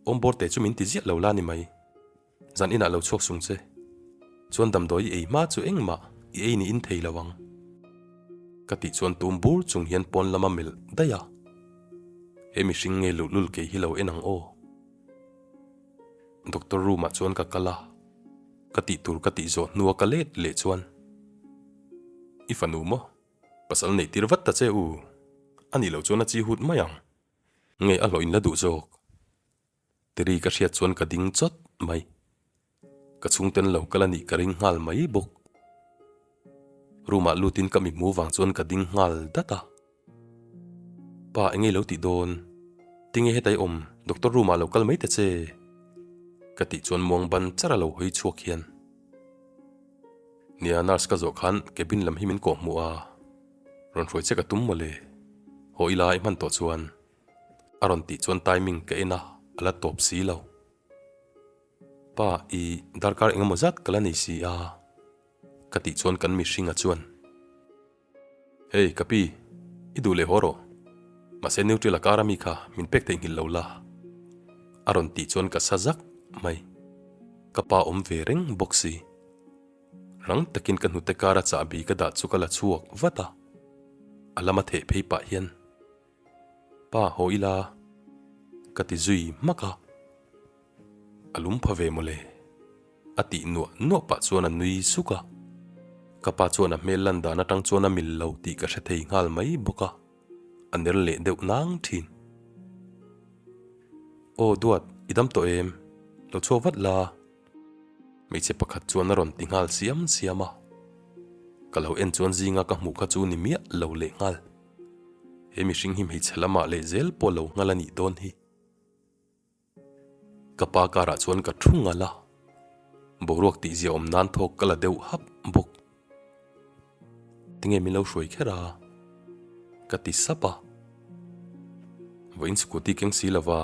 awm bawr teh chu min ti ziah lo la ni mai. Zan inah lo chhuak sung che. Chuan damdawi i ei hma chu engmah i ei niin thei lo ang. Ka tih chuan tum bur chung hian pawn lama melh daih a. He mihring nge luhlul kei hi lo en ang aw. Doctor room ah chuan ka kal a, ka tih tur ka tih zawh hnua ka let leh chuan, I fanu maw? Pasal neih tir vat ta che u. A nih loh chuan a chi hut mai ang. Nge a hlawh in la duh zawk? Tiri ka hriat chuan ka ding chawt mai. Ka chhungten lo kal a nih ka ring nghal mai bawk. Room ah lutin ka mihmu vang chuan ka ding nghal dat a. Pa enge lo tih dawn? Tinge hetai awm doctor room ah lo kal mai ta che? Ka tih chuan muang ban char a lo hawi chhuak hian. Nia nurse ka zawh khan cabin lam hi min kawh hmuh a, rawn hruai che ka tum mawle. Haw ila i hman tawh chuan. A rawn tih chuan timing ka en a, a la tawp si lo. Pa i darkar engemaw zat ka la nei si a? Ka tih chuan kan mihringa chuan. Hey, ka pi, i duh leh haw rawh. Mahse Nutri-la kar ami kha min pek theihnghilh lo la. A rawn tih chuan ka sa zak mai. Ka pa awm ve reng bawk si. Rang takin ka hnute kara chahbi ka dah chu ka la chhuak vat a. A lama theh phei pah hian, Pa, haw ila, ka ti zui hmak a. A lum pha ve mawle. A tih nuah nuah pah chuan a nui suk a. Ka pa chuan a hmel lan dan atang chuan a mil lo tih ka hre thei nghal mai bawk a, a ner leh deuh nang thin. Aw Duat, i dam tawh em? Lo chhuak vat la. Hmeichhe pakhat chuan a rawn ti nghal siam siam a. Ka lo en chuan zinga ka hmuh kha chu ni miah lo leh nghal. He mihring hi hmeichhe lamah leh zel pawh lo nghal a nih dawn hi. Ka pa karah chuan ka thu ngal a, boruak tih zia awm nan thawk ka la deuh hap bawk. Tinge min lo hruai kher a? Ka ti sap a. Vawiin scooty keng si lova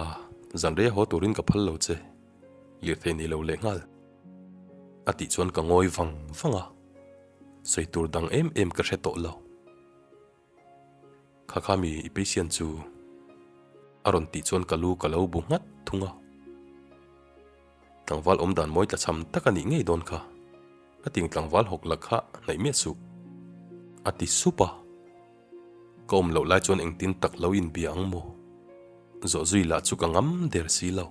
zan rei a haw turin ka phal lo che, lirthei nei lo leh nghal. A tih chuan ka ngawi vang vang a, sawi tur dang em em ka hre tawh lo. Kha kha mi i patient chu a rawn tih chuan ka lu ka lo bu nghat thung a. Tlangval awm dan mawi tlachham tak a nih ngei dawn kha. Ka ting tlangval hawk la kha hnaih miah suh. A ti sup a. Ka awm loh lai chuan engtin tak lo inbia ang maw? Zawh zui lah chu ka ngam der si lo.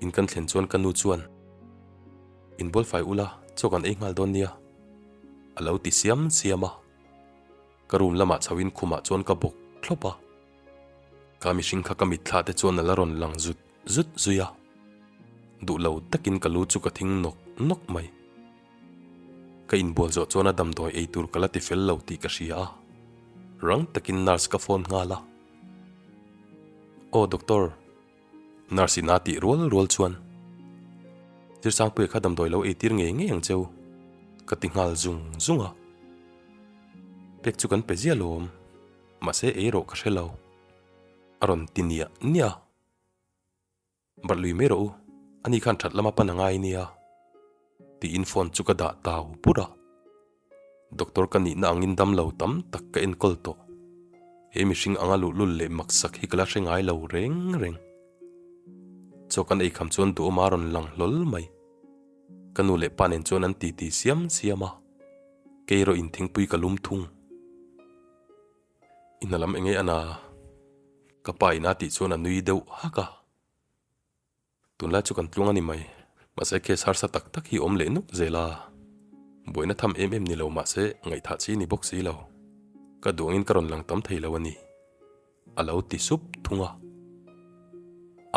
In kan thlen chuan ka nu chuan, Inbual fai ula, chaw kan ei nghal dawn nia. A lo ti siam siam a. Ka room lamah chhoin khumah chuan ka bawk thlawp a. Ka mihring kha ka mitthla te chuan a la rawn lang zut zut zui a. Duh lo takin ka lu chu ka thing nawk nawk mai. Ka inbual zawh chuan a damdawi ei tur ka la ti fel lo tih ka hria a. Rang takin nurse ka phone nghal a. Aw doctor. Nurse in a tih rual rual chuan Zirsangpuia kha damdawi lo ei tir ngei ngei ang cheu ka ti nghal zung zung a. Pek chu kan pe ziah lawm, mahse ei rawh ka hre lo a rawn ti niah niah a. Barh lui mai rawh u, ani khan that lama pan a ngai nia tiin phone chu ka dah tau pur a. Doctor ka nihna angin damlo tam tak ka enkawl tawh. He mihring anga luhlul leh maksak hi ka la hre ngai lo reng reng. Chaw kan eikham chuan duhawma rawn lang hlawl mai. Ka nu leh pa nen chuan an titi siam siam a, kei erawh in thingpui ka lum thung. I hna lam enge ana? Ka pa in a tih chuan a nui deuh hak a. Tunlai chu kan tluang a ni mai. Mahse case harsa tak tak hi awm leh nuk zel a. Buaina tham em em ni lo mahse ngaihthah chi ni bawk si lo. Ka duangin ka rawn lang tam thei lo a ni. A lo ti sup thung a.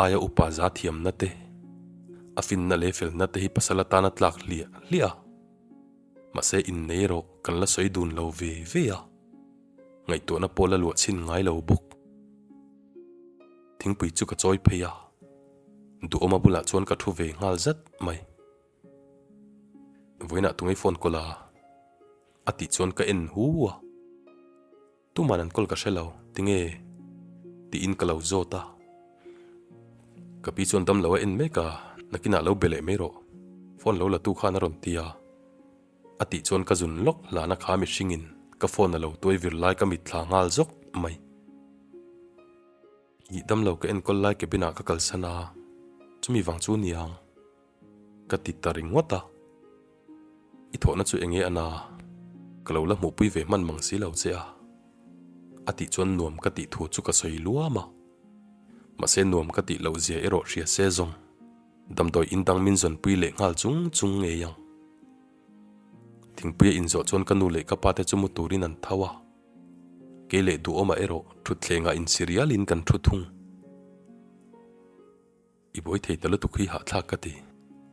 Aia upa za thiamna te, a finna leh felna te hi pasal atana tlak hliah hliah a. Mahse innei erawh kan la sawi dun lo ve ve a. Ngaihtuahna pawh la luah chhin ngai lo bawk. Thingpui chu ka chawi phei a, Duhawma bulah chuan ka thu ve nghal zat mai. Vawiinah tungei phone call a? A tih chuan ka en hu a. Tuman an call ka hre lo, tinge? Tiin ka lo zawt a. Ka pi chuan damlo a en mek a, nakinah lo be leh mai rawh, phone lo la tu khan a rawn ti a. A tih chuan ka zun lawk hlana kha mihringin ka phone a lo tuai vir lai ka mitthla nghal zawk mai. Ih damlo ka enkawl lai cabin ah ka kalsan a, chumi vang chu niang ka ti ta ringawt a. I thawhna chu enge a na? Ka lo la hmuhpui ve hman mang si lo che a, a tih chuan nuam ka tih thu chu ka sawi luam a. Mahse nuam ka tih loh zia erawh hria se zawng, damdawi in dang min zawnpui leh nghal chung chung ngei ang. Thingpuia inzawh chuan ka nu leh ka pa te chu mu turin an tho a, kei leh duhawmah erawh thutthlengah insirialin kan thu thung. I buai thei ta lutuk hi hahthlak ka ti,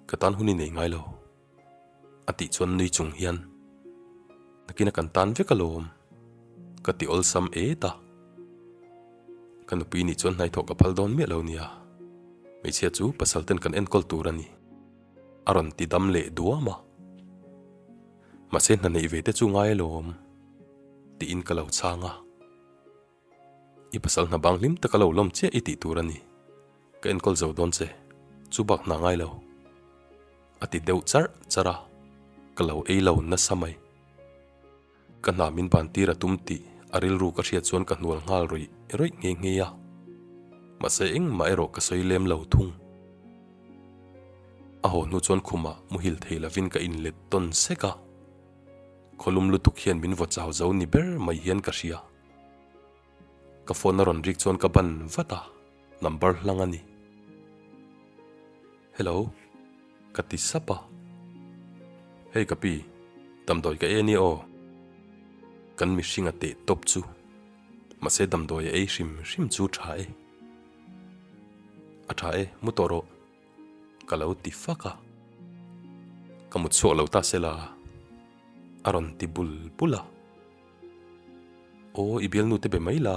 ka tan hun i nei ngai lo. A tih chuan nui chung hian, Nakin a kan tan vek alawm, ka ti awlsam et a. Ka nupui nih chuan hnaithawh ka phal dawn miah lo nia, hmeichhia chu pasal ten kan enkawl tur a ni, a rawn ti dam leh duam a. Mahse hna neih ve te chu ngai alawm, tiin ka lo chhang a. I pasal hna bang hlim taka lo lawm chiah i tih tur a ni. Ka enkawl zo dawn che, chu bak hna ngai lo. A ti deuh charh charh a, ka lo ei lo nasa mai. Ka hna min ban tir a tum tih a rilru ka hriat chuan ka hnual nghal rawih rawih nghe nghe a. Mahse engmah erawh ka sawi lem lo thung. A haw hnu chuan khumah muhil thei lovin ka inlet tawn sek a. Khawlum lutuk hian min vaw chau zo ni ber mai hian ka hria. Ka phone a rawn rik chuan ka ban vat a, number hlang a ni. Hello, ka ti sap a. Hey ka pi, damdawi ka ei a nia aw. Kan mihring a teh tawp chu, mahse damdawi a ei hrim hrim chu tha e. A tha e, mu tawh rawh. Ka lo ti fak a, ka mut chhuak lo ta sela a rawn ti bul bul a. Aw i bialnu te be mai la,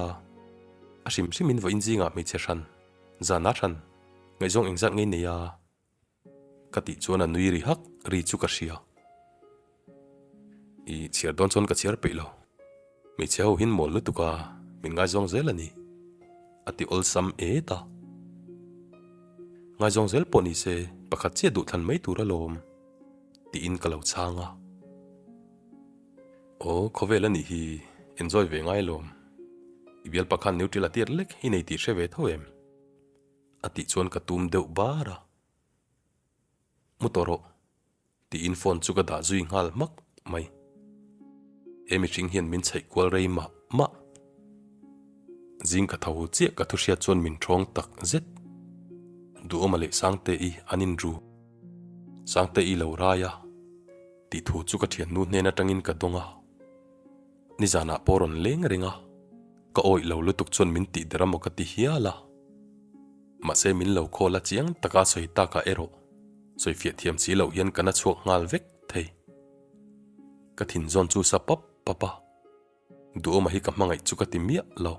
a hrim hrim in vawiin zingah hmeichhe hran, zana hran, ngaihzawng engzat ngei nei a? Ka tih chuan a nui ri hak ri chu ka hria. I chhiar dawn chuan ka chhiar peih lo, hmeichhe ho hin mawl lutuk a, min ngaizawng zel a ni, a ti awlsam et a. Ngaizawng zel pawh ni se pakhat chiah duhthlan mai tur alawm, tiin ka lo chhang a. Aw, khawvel a nih hi, enjoy ve ngai alawm. I bialpa khan neutral a tir lek i nei tih hre ve tho em? A tih chuan ka tum deuh bar a. Mu tawh rawh, tiin phone chu ka dah zui nghal hmak mai. He mihring hian min chhaih kual rei mah mah. Zing ka tho chiah ka thu hriat chuan min ṭhawng tak zet. Duhawma leh Sangte-i an inru. Sangte-i lo rai a. Tih thu chu ka thiannu hnen atangin ka dawng a, nizanah pawh rawn leng reng a, ka awih lo lutuk chuan min tih der amaw ka ti hial a. Mahse min lo call a chiang taka sawi takah erawh sawifiah thiam si loh hian ka na chhuak nghal vek thei. Ka thinzawn chu sa pap pap a, Duhawma hi ka hmangaih chu ka ti miah lo.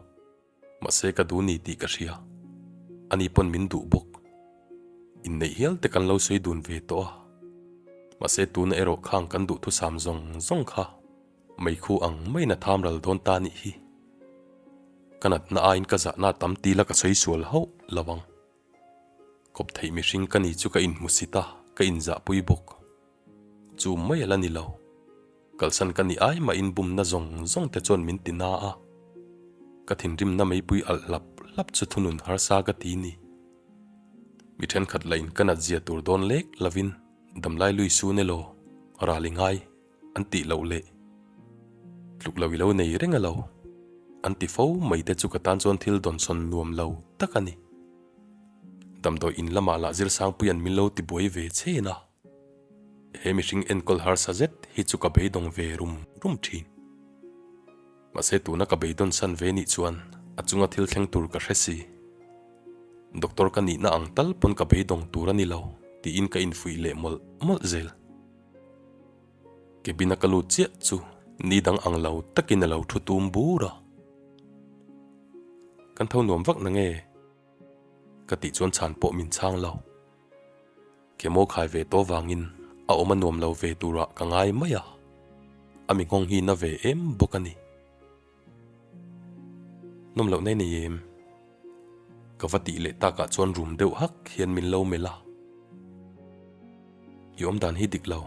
Mahse ka duh ni tih ka hria. Ani pawn min duh bawk. Inneih hial te kan lo sawi dun ve tawh a. Mahse tuna erawh khang kan duhthusam zawng zawng kha meikhu ang maiin a tham ral dawn ta nih hi. Ka natna aiin ka zahna tam tila ka sawi sual hauh lo ang. Kawp theih mihring ka ni chu ka inhmusit a, ka inzahpui bawk. Chu mai a la ni lo. Kalsan ka ni ai mahin bumna zawng zawng te chuan min ti na a. Ka thinrimna meipui alh hlap hlap chu thunun harsa ka ti ni. Mi thenkhat la in ka nat zia tur dawn lek lovin damlai lui sun elaw ral i ngai an tih loh leh tluk lo i lo nei reng elo an ti fo mai te chu ka tan chuan thil dawnsawn nuam lo tak a ni. Damdawi in lamah lah Zirsangpuia'n min lo tibuai ve chen a. He mihring enkawl harsa zet hi chu ka beidawng ve rum rum thin. Mahse tuna ka beidawn san ve nih chuan a chunga thil thleng tur ka hre si. Doctor ka nihna ang tal pawn ka beidawng tur a ni lo tiin ka infuih leh mawlh mawlh zel. Cabin a ka lut chiah chu ni dang ang lo takin a lo thu tum bur a. Kan tho nuam vak nange? Ka tih chuan chhan pawh min chhang lo. Chemo khai ve tawh vangin a awm a nuam lo ve turah ka ngai mai a, a mi nghawng hi na ve em bawk a ni. Nawm loh nei nei em? Ka va tih leh takah chuan rum deuh hak hian min lo melh a. I awm dan hi dik lo,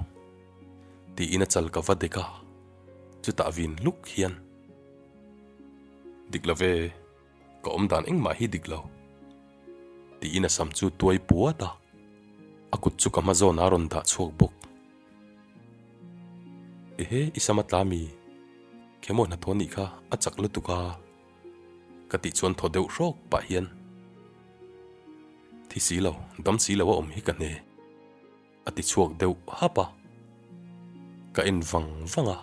tiin a chal ka va dek a, chutah vin hluk hian, Dik lo ve. Ka awm dan engmah hi dik lo. Tiin a sam chu tuai puat a, a kut chu ka hma zawn a rawn dah chhuak bawk. Ehe, i sam a tla mi? Khemaw hnathawh nih kha a chak lutuk a, ka tih chuan thaw deuh hrawk pah hian thi si lo, dam si lo a awm hi ka hne, a ti chhuak deuh hap a. Ka en vang vang a,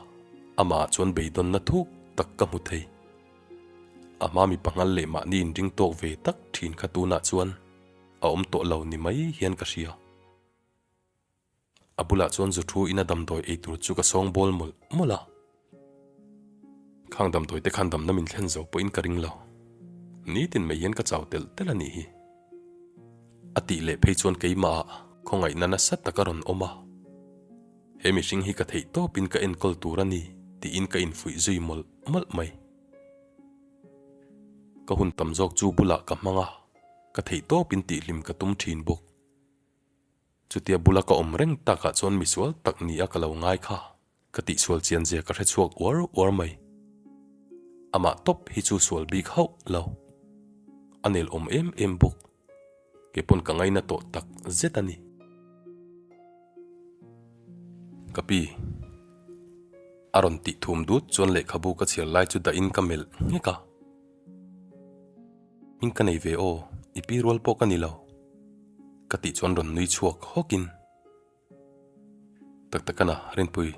amah chuan beidawnna thuk tak ka hmu thei. A hma mi panghal leh mahni inring tawk ve tak thin kha tunah chuan a awm tawh lo ni mai hian ka hria. A bulah chuan zu thu in a damdawi ei tur chu ka sawng bawl mawlh mawlh a. Khang damdawi te khan damna min thlen zo pawhin ka ring lo. Nitin mai hian ka chau telh telh a nih hi. A tih leh phei chuan keimah ah khawngaihna nasa tak a rawn awm a. He mihring hi ka theih tawpin ka enkawl tur a ni tiin ka infuih zui mawlh mawlh mai. Ka hun tam zawk chu bulah ka hmang a, ka theih tawpin tihhlim ka tum thin bawk. Chutia bula ka awm reng takah chuan misual tak ni a ka lo ngai kha, ka tihsual chian zia ka hre chhuak uar uar mai. Amah tawp hi chu sual bik hauh lo. A nel awm em em bawk. Kei pawn ka ngaina tawh tak zet a ni. Ka pi. A rawn tih thum dut chuan lehkhabu ka chhiar lai chu dahin ka melh nghek a. Hming ka nei ve aw, i pi rual pawh ka ni lo. Ka tih chuan rawn nui chhuak hawkin. Tak tak ana, Rinpui.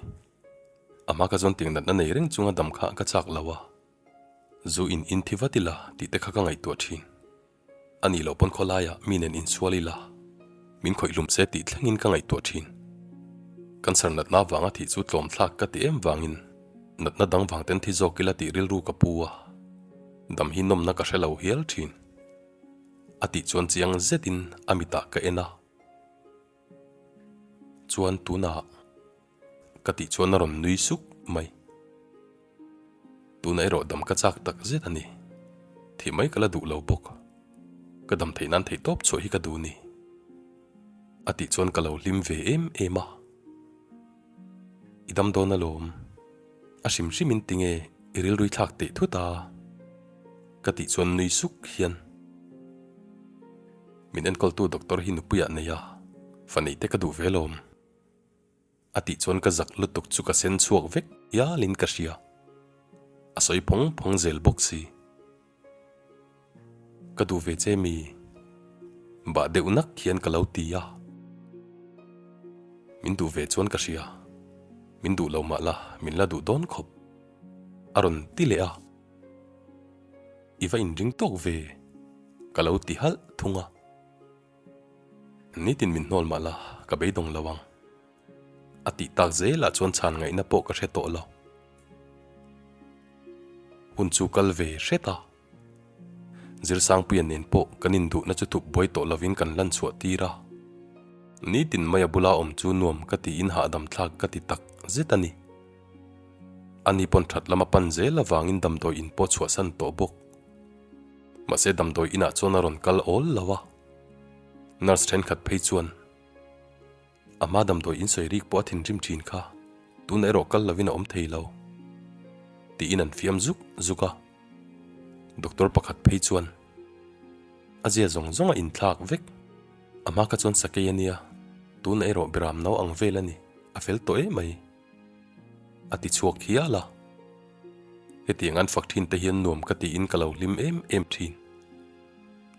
A hma ka chuan tiang natna nei reng chunga dam kha ka chak lo a. Zu in in thi vat ila tih te kha ka ngaihtuah thin. A nih loh pawn khawlaiah mi nen insual ila, min khawih hlum se tih thlengin ka ngaihtuah thin. Cancer natna vanga thih chu tlawm thlak ka ti em vangin natna dang vang ten thi zawk ila tih rilru ka pu a, dam hi nawmna ka hre lo hial thin. A tih chuan chiang zetin a mitah ka en a. Chuan tunah ka tih chuan a rawn nui suk mai. Tuna erawh dam ka chak tak zet a ni. Thih mai ka la duh lo bawk. Ka dam theih nan theih tawp chhuah hi ka duh ni. A tih chuan ka lo hlim ve em em a. I dam dawn alawm. A hrim hrim in tinge i rilrui thlak teh thut a? Ka tih chuan nui suk hian. Min enkawltu doctor hi nupuiah nei a, fa neih te ka duh ve alawm. A tih chuan ka zak lutuk chu ka sen chhuak vek hialin ka hria. A sawi phawng phawng zel bawk si. Ka duh ve che mi? Bah deuh nak hian ka lo ti a. Min duh ve chuan ka hria. Min duh lo mah la, min la duh dawn khawp. A rawn ti leh a. I va inring tawk ve? Ka lo ti halh thung a. Nitin min hnawl mah la, ka beidawng lo ang. A tih tak zelah chuan chhan ngaihna pawh ka hre tawh lo. Hun chu kal ve hret a. Zirsangpuia nen pawh kan induhna chu thup buai tawh lovin kan lan chhuah tir a. Nitin mai a bula awm chu nuam ka tiin hahdam thlak ka ti tak zet a ni. Ani pawn that lama pan zel avangin damdawi in pawh chhuahsan tawh bawk. Mahse damdawi inah chuan a rawn kal awl lo a, nurse thenkhat phei chuan a hma damdawi in sawi rik pawh a thinrim thin kha, tunah erawh kal lovin a awm thei lo tiin an fiam zuk zuk a. Doctor pakhat phei chuan a zia zawng zawng a inthlak vek, a hma kha chuan sakei a nia, tunah erawh beram no ang vel a ni, a fel tawh emai. A ti chhuak hial a. Hetiang an fak thin te hian nuam ka tiin ka lo hlim em em thin.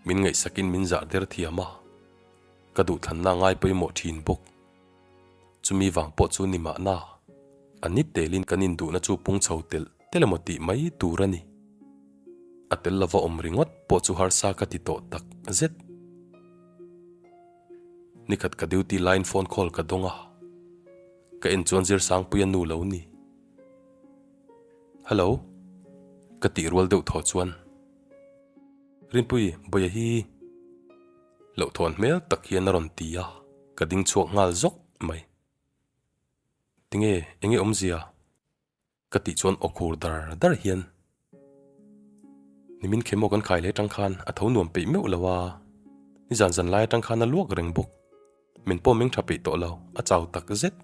Min ngaihsakin min zah der thiam a, ka duhthlanna ngai pawimawh thin bawk. Chumi vang pawh chu ni mahna, a ni telin kan induhna chu pung chho telh telh emaw tih mai tur a ni. A tel lova awm ringawt pawh chu harsa ka ti tawh tak zet. Nikhat ka duty line phone call ka dawng a. Ka en chuan Zirsangpuia nu lo ni. Hello? Ka tih rual deuh thaw chuan. Rinpui, Bawia hi hlauhthawn hmel tak hian a rawn ti a, ka ding chhuak nghal zawk mai. Tinge, enge awmzia? Ka tih chuan aw khur dar dar hian nimin khemaw kan khai leh atang khan a tho nuam peih meuh lo a, nizan zan lai atang khan a luak reng bawk. Min pawh meng tha peih tawh lo, a chau tak zet.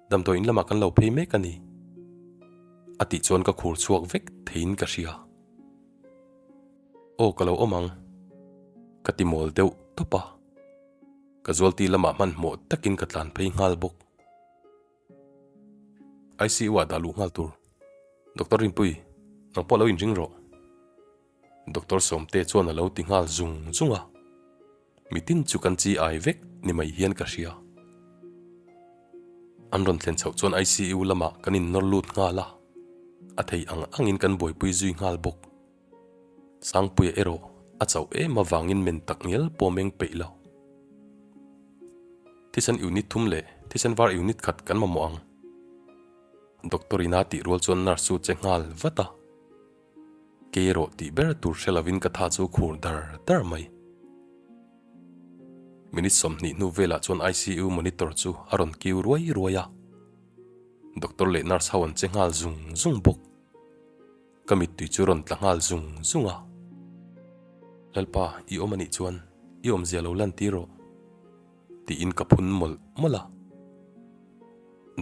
Damdawi in lamah kan lo phei mek a ni. A tih chuan ka khur chhuak vek theiin ka hria. Aw ka lo awm ang. Ka ti mawl deuh tawp a. Ka zualti lamah hmanhmawh takin ka tlan phei nghal bawk. ICU ah dah luh nghal tur. Doctor Rinpui, nang pawh lo inring rawh. Doctor Sawmte chuan a lo ti nghal zung zung a. Mitin chu kan chi ai vek ni mai hian ka hria. An rawn thlen chhoh chuan ICU lamah kan innawr lut nghal a, a thei ang angin kan buaipui zui nghal bawk. Sangpuia erawh a chauh em avangin men tak ngial pawh meng peih lo. Thisen unit thum leh thisen var unit khat kan mamawh ang. Doctor ina tih rual chuan nurse chu che nghal vat a. Kei erawh tih ber tur hre lovin ka tha chu khur dar dar mai. Minute 20 hnu velah chuan ICU monitor chu a rawn kiu ruai ruai a. Doctor leh nurse ho an che nghal zung zung bawk. Ka mittui chu rawn tla nghal zung zung a. Lalpa, i awm anih chuan i awmzia lo lan tir rawh. Tiin ka phun mawlh mawlh a.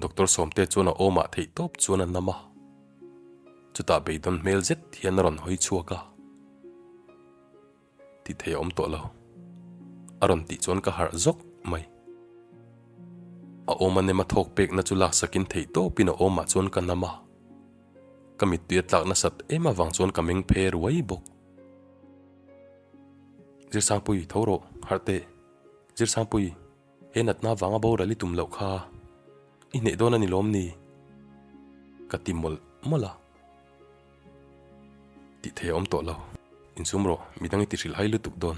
Doctor Sawmte chuan a awmah theih tawp chuan a nam a. Chutah beidawn hmel zet hian a rawn hawi chhuak a. Tih thei a awm tawh lo. A rawn tih chuan ka harh zawk mai. A awm a nem a thawk pekna chu laksakin theih tawpin a awmah chuan ka nam a. Ka mittui a tlak nasat em avang chuan ka meng phe ruai bawk. Zirsangpui, tho rawh, harh teh. Zirsangpui, he natna vanga boral i tum loh kha i hneh dawn a ni lawm ni? Ka ti mawlh mawlh a. Tih thei a awm tawh lo. Insum rawh, midang i ti hrilh hai lutuk dawn.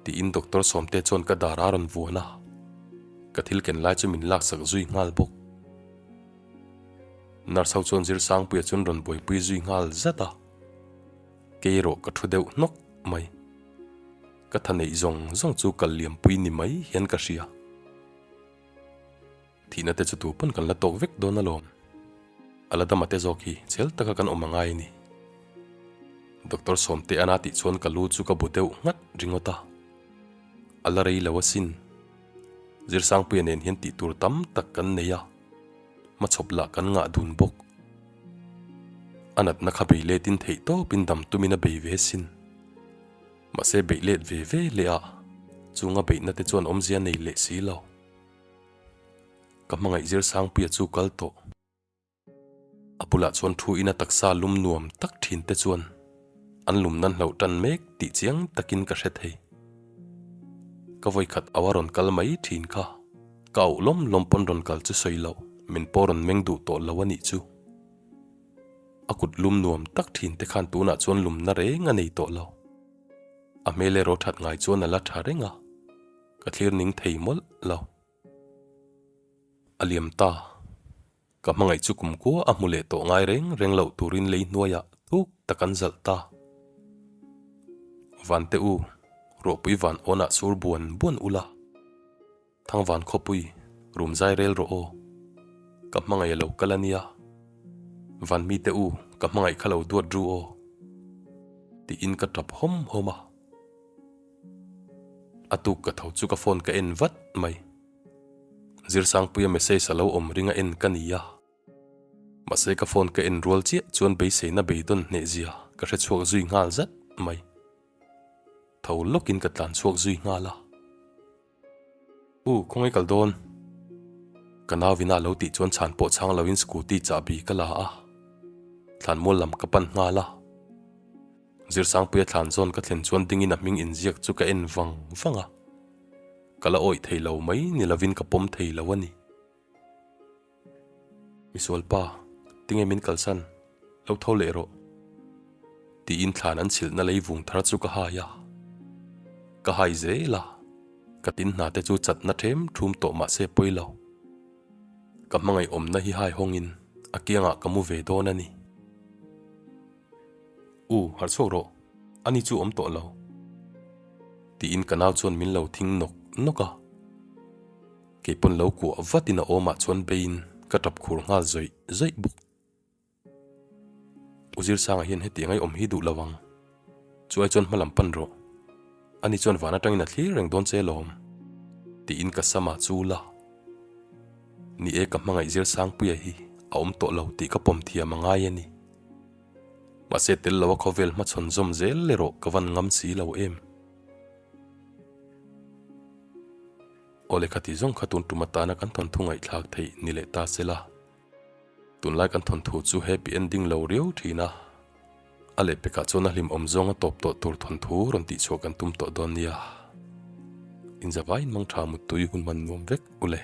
Tiin Doctor Sawmte chuan ka dar a rawn vuan a, ka thil ken lai chu min laksak zui nghal bawk. Nurse ho chuan Zirsangpuia chuan rawn buaipui zui nghal zat a, kei erawh ka thu deuh hnawk mai. Ka tha neih zawng zawng chu kal liampui ni mai hian ka hria. Thihna te chu tu pawn kan la tawk vek dawn alawm. A la dama te zawk hi chhel taka kan awm a ngai a ni. Doctor Sawmte ana tih chuan ka lu chu ka bu deuh nghat ringawt a. A la rei lo asin. Zirsangpuia nen hian tih tur tam tak kan nei a, hmachhawp lah kan ngah dun bawk. A natna kha bei letin theih tawpin dam tumin a bei ve sin. Mahse beih let ve ve leh a, chunga beihna te chuan awmzia nei leh si lo. Ka hmangaih Zirsangpuia chu kal tawh. A bulah chuan thu ina taksa lum nuam tak thin te chuan an lum nan hlauh tan mek tih chiang takin ka hre thei. Ka vawikhat au a rawn kal mai thin kha, ka auh lawm lawm pawn rawn kal chu sawi loh, min pawh rawn meng duh tawh lo a nih chu. A kut lum nuam tak thin te khan tunah chuan lumna reng a nei tawh lo. A hmel erawh that ngai chuan a la tha reng a. Ka thlir ning thei mawlh lo. A liam ta. Ka hmangaih chu kum kua a hmu leh tawh ngai reng reng loh turin lei hnuaiah thuk tak an zalh ta. Vante u, ruahpui van awnah sur buan buan ula. Thangvan khawpui, rum zai rel rawh aw. Ka hmangaih a lo kal a nia. Van mite u, ka hmangaih kha lo duat ru aw. Tiin ka tap hawm hawm a. A tuk ka tho chu ka phone ka en vat mai. Zirsangpuia message a lo awm ring a en ka ni a. Mahse ka phone ka en rual chiah chuan beiseina beidawn hneh zia ka hre chhuak zui nghal zat mai. Tho lawkin ka tlan chhuak zui nghal a. U, khawngaih kal dawn. Ka nauvina a lo tih chuan chhan pawh chhang loin scooty chahbi ka la a, thlanmual lam ka pan nghal a. Zirsangpuia thlan zawn ka thlen chuan dingin a hming inziak chu ka en vang vang a, ka la awih thei lo mai ni lovin ka pawm thei lo a ni. Misualpa, tinge min kalsan? Lo tho leh rawh. Tiin thlan an chhilhna lei vung thar chu ka hai a. Ka hai zel a, ka tin hna te chu chatna ṭhem ṭhum tawh mah se pawi lo. Ka hmangaih awmna hi hai hawngin a kiangah ka mu ve dawn a ni. U, harh chhuak rawh, ani chu awm tawh lo. Tiin ka nau chuan min lo thing nawk nawk a. Kei pawn lo kuah vatin a awmah chuan beiin ka tap khur nghal zawih zawih bawk. U Zirsanga hian hetiang ai awm hi duh lo ang. Chu ai chuan hma lam pan rawh. Ani chuan van atangin a thlir reng dawn che lawm. Tiin ka sama chu la. Ni e ka hmangaih Zirsangpuia hi a awm tawh lo tih ka pawm thiam a ngai a ni. Mahse tel lo a khawvel hmachhawn zawm zel erawh ka van ngam si lo em. Aw lehkha tih zawng kha tun tum atana kan thawnthu ngaihthlak theih ni leh ta se la. Tunlai kan thawnthu chu happy ending lo riau thin a, a lehpekah chuan a hlimawm zawnga tawp tawh tur thawnthu rawn tihchhuah kan tum tawh dawn nia. Inzavaiin mangtha muttui hun hman nuam vek ule.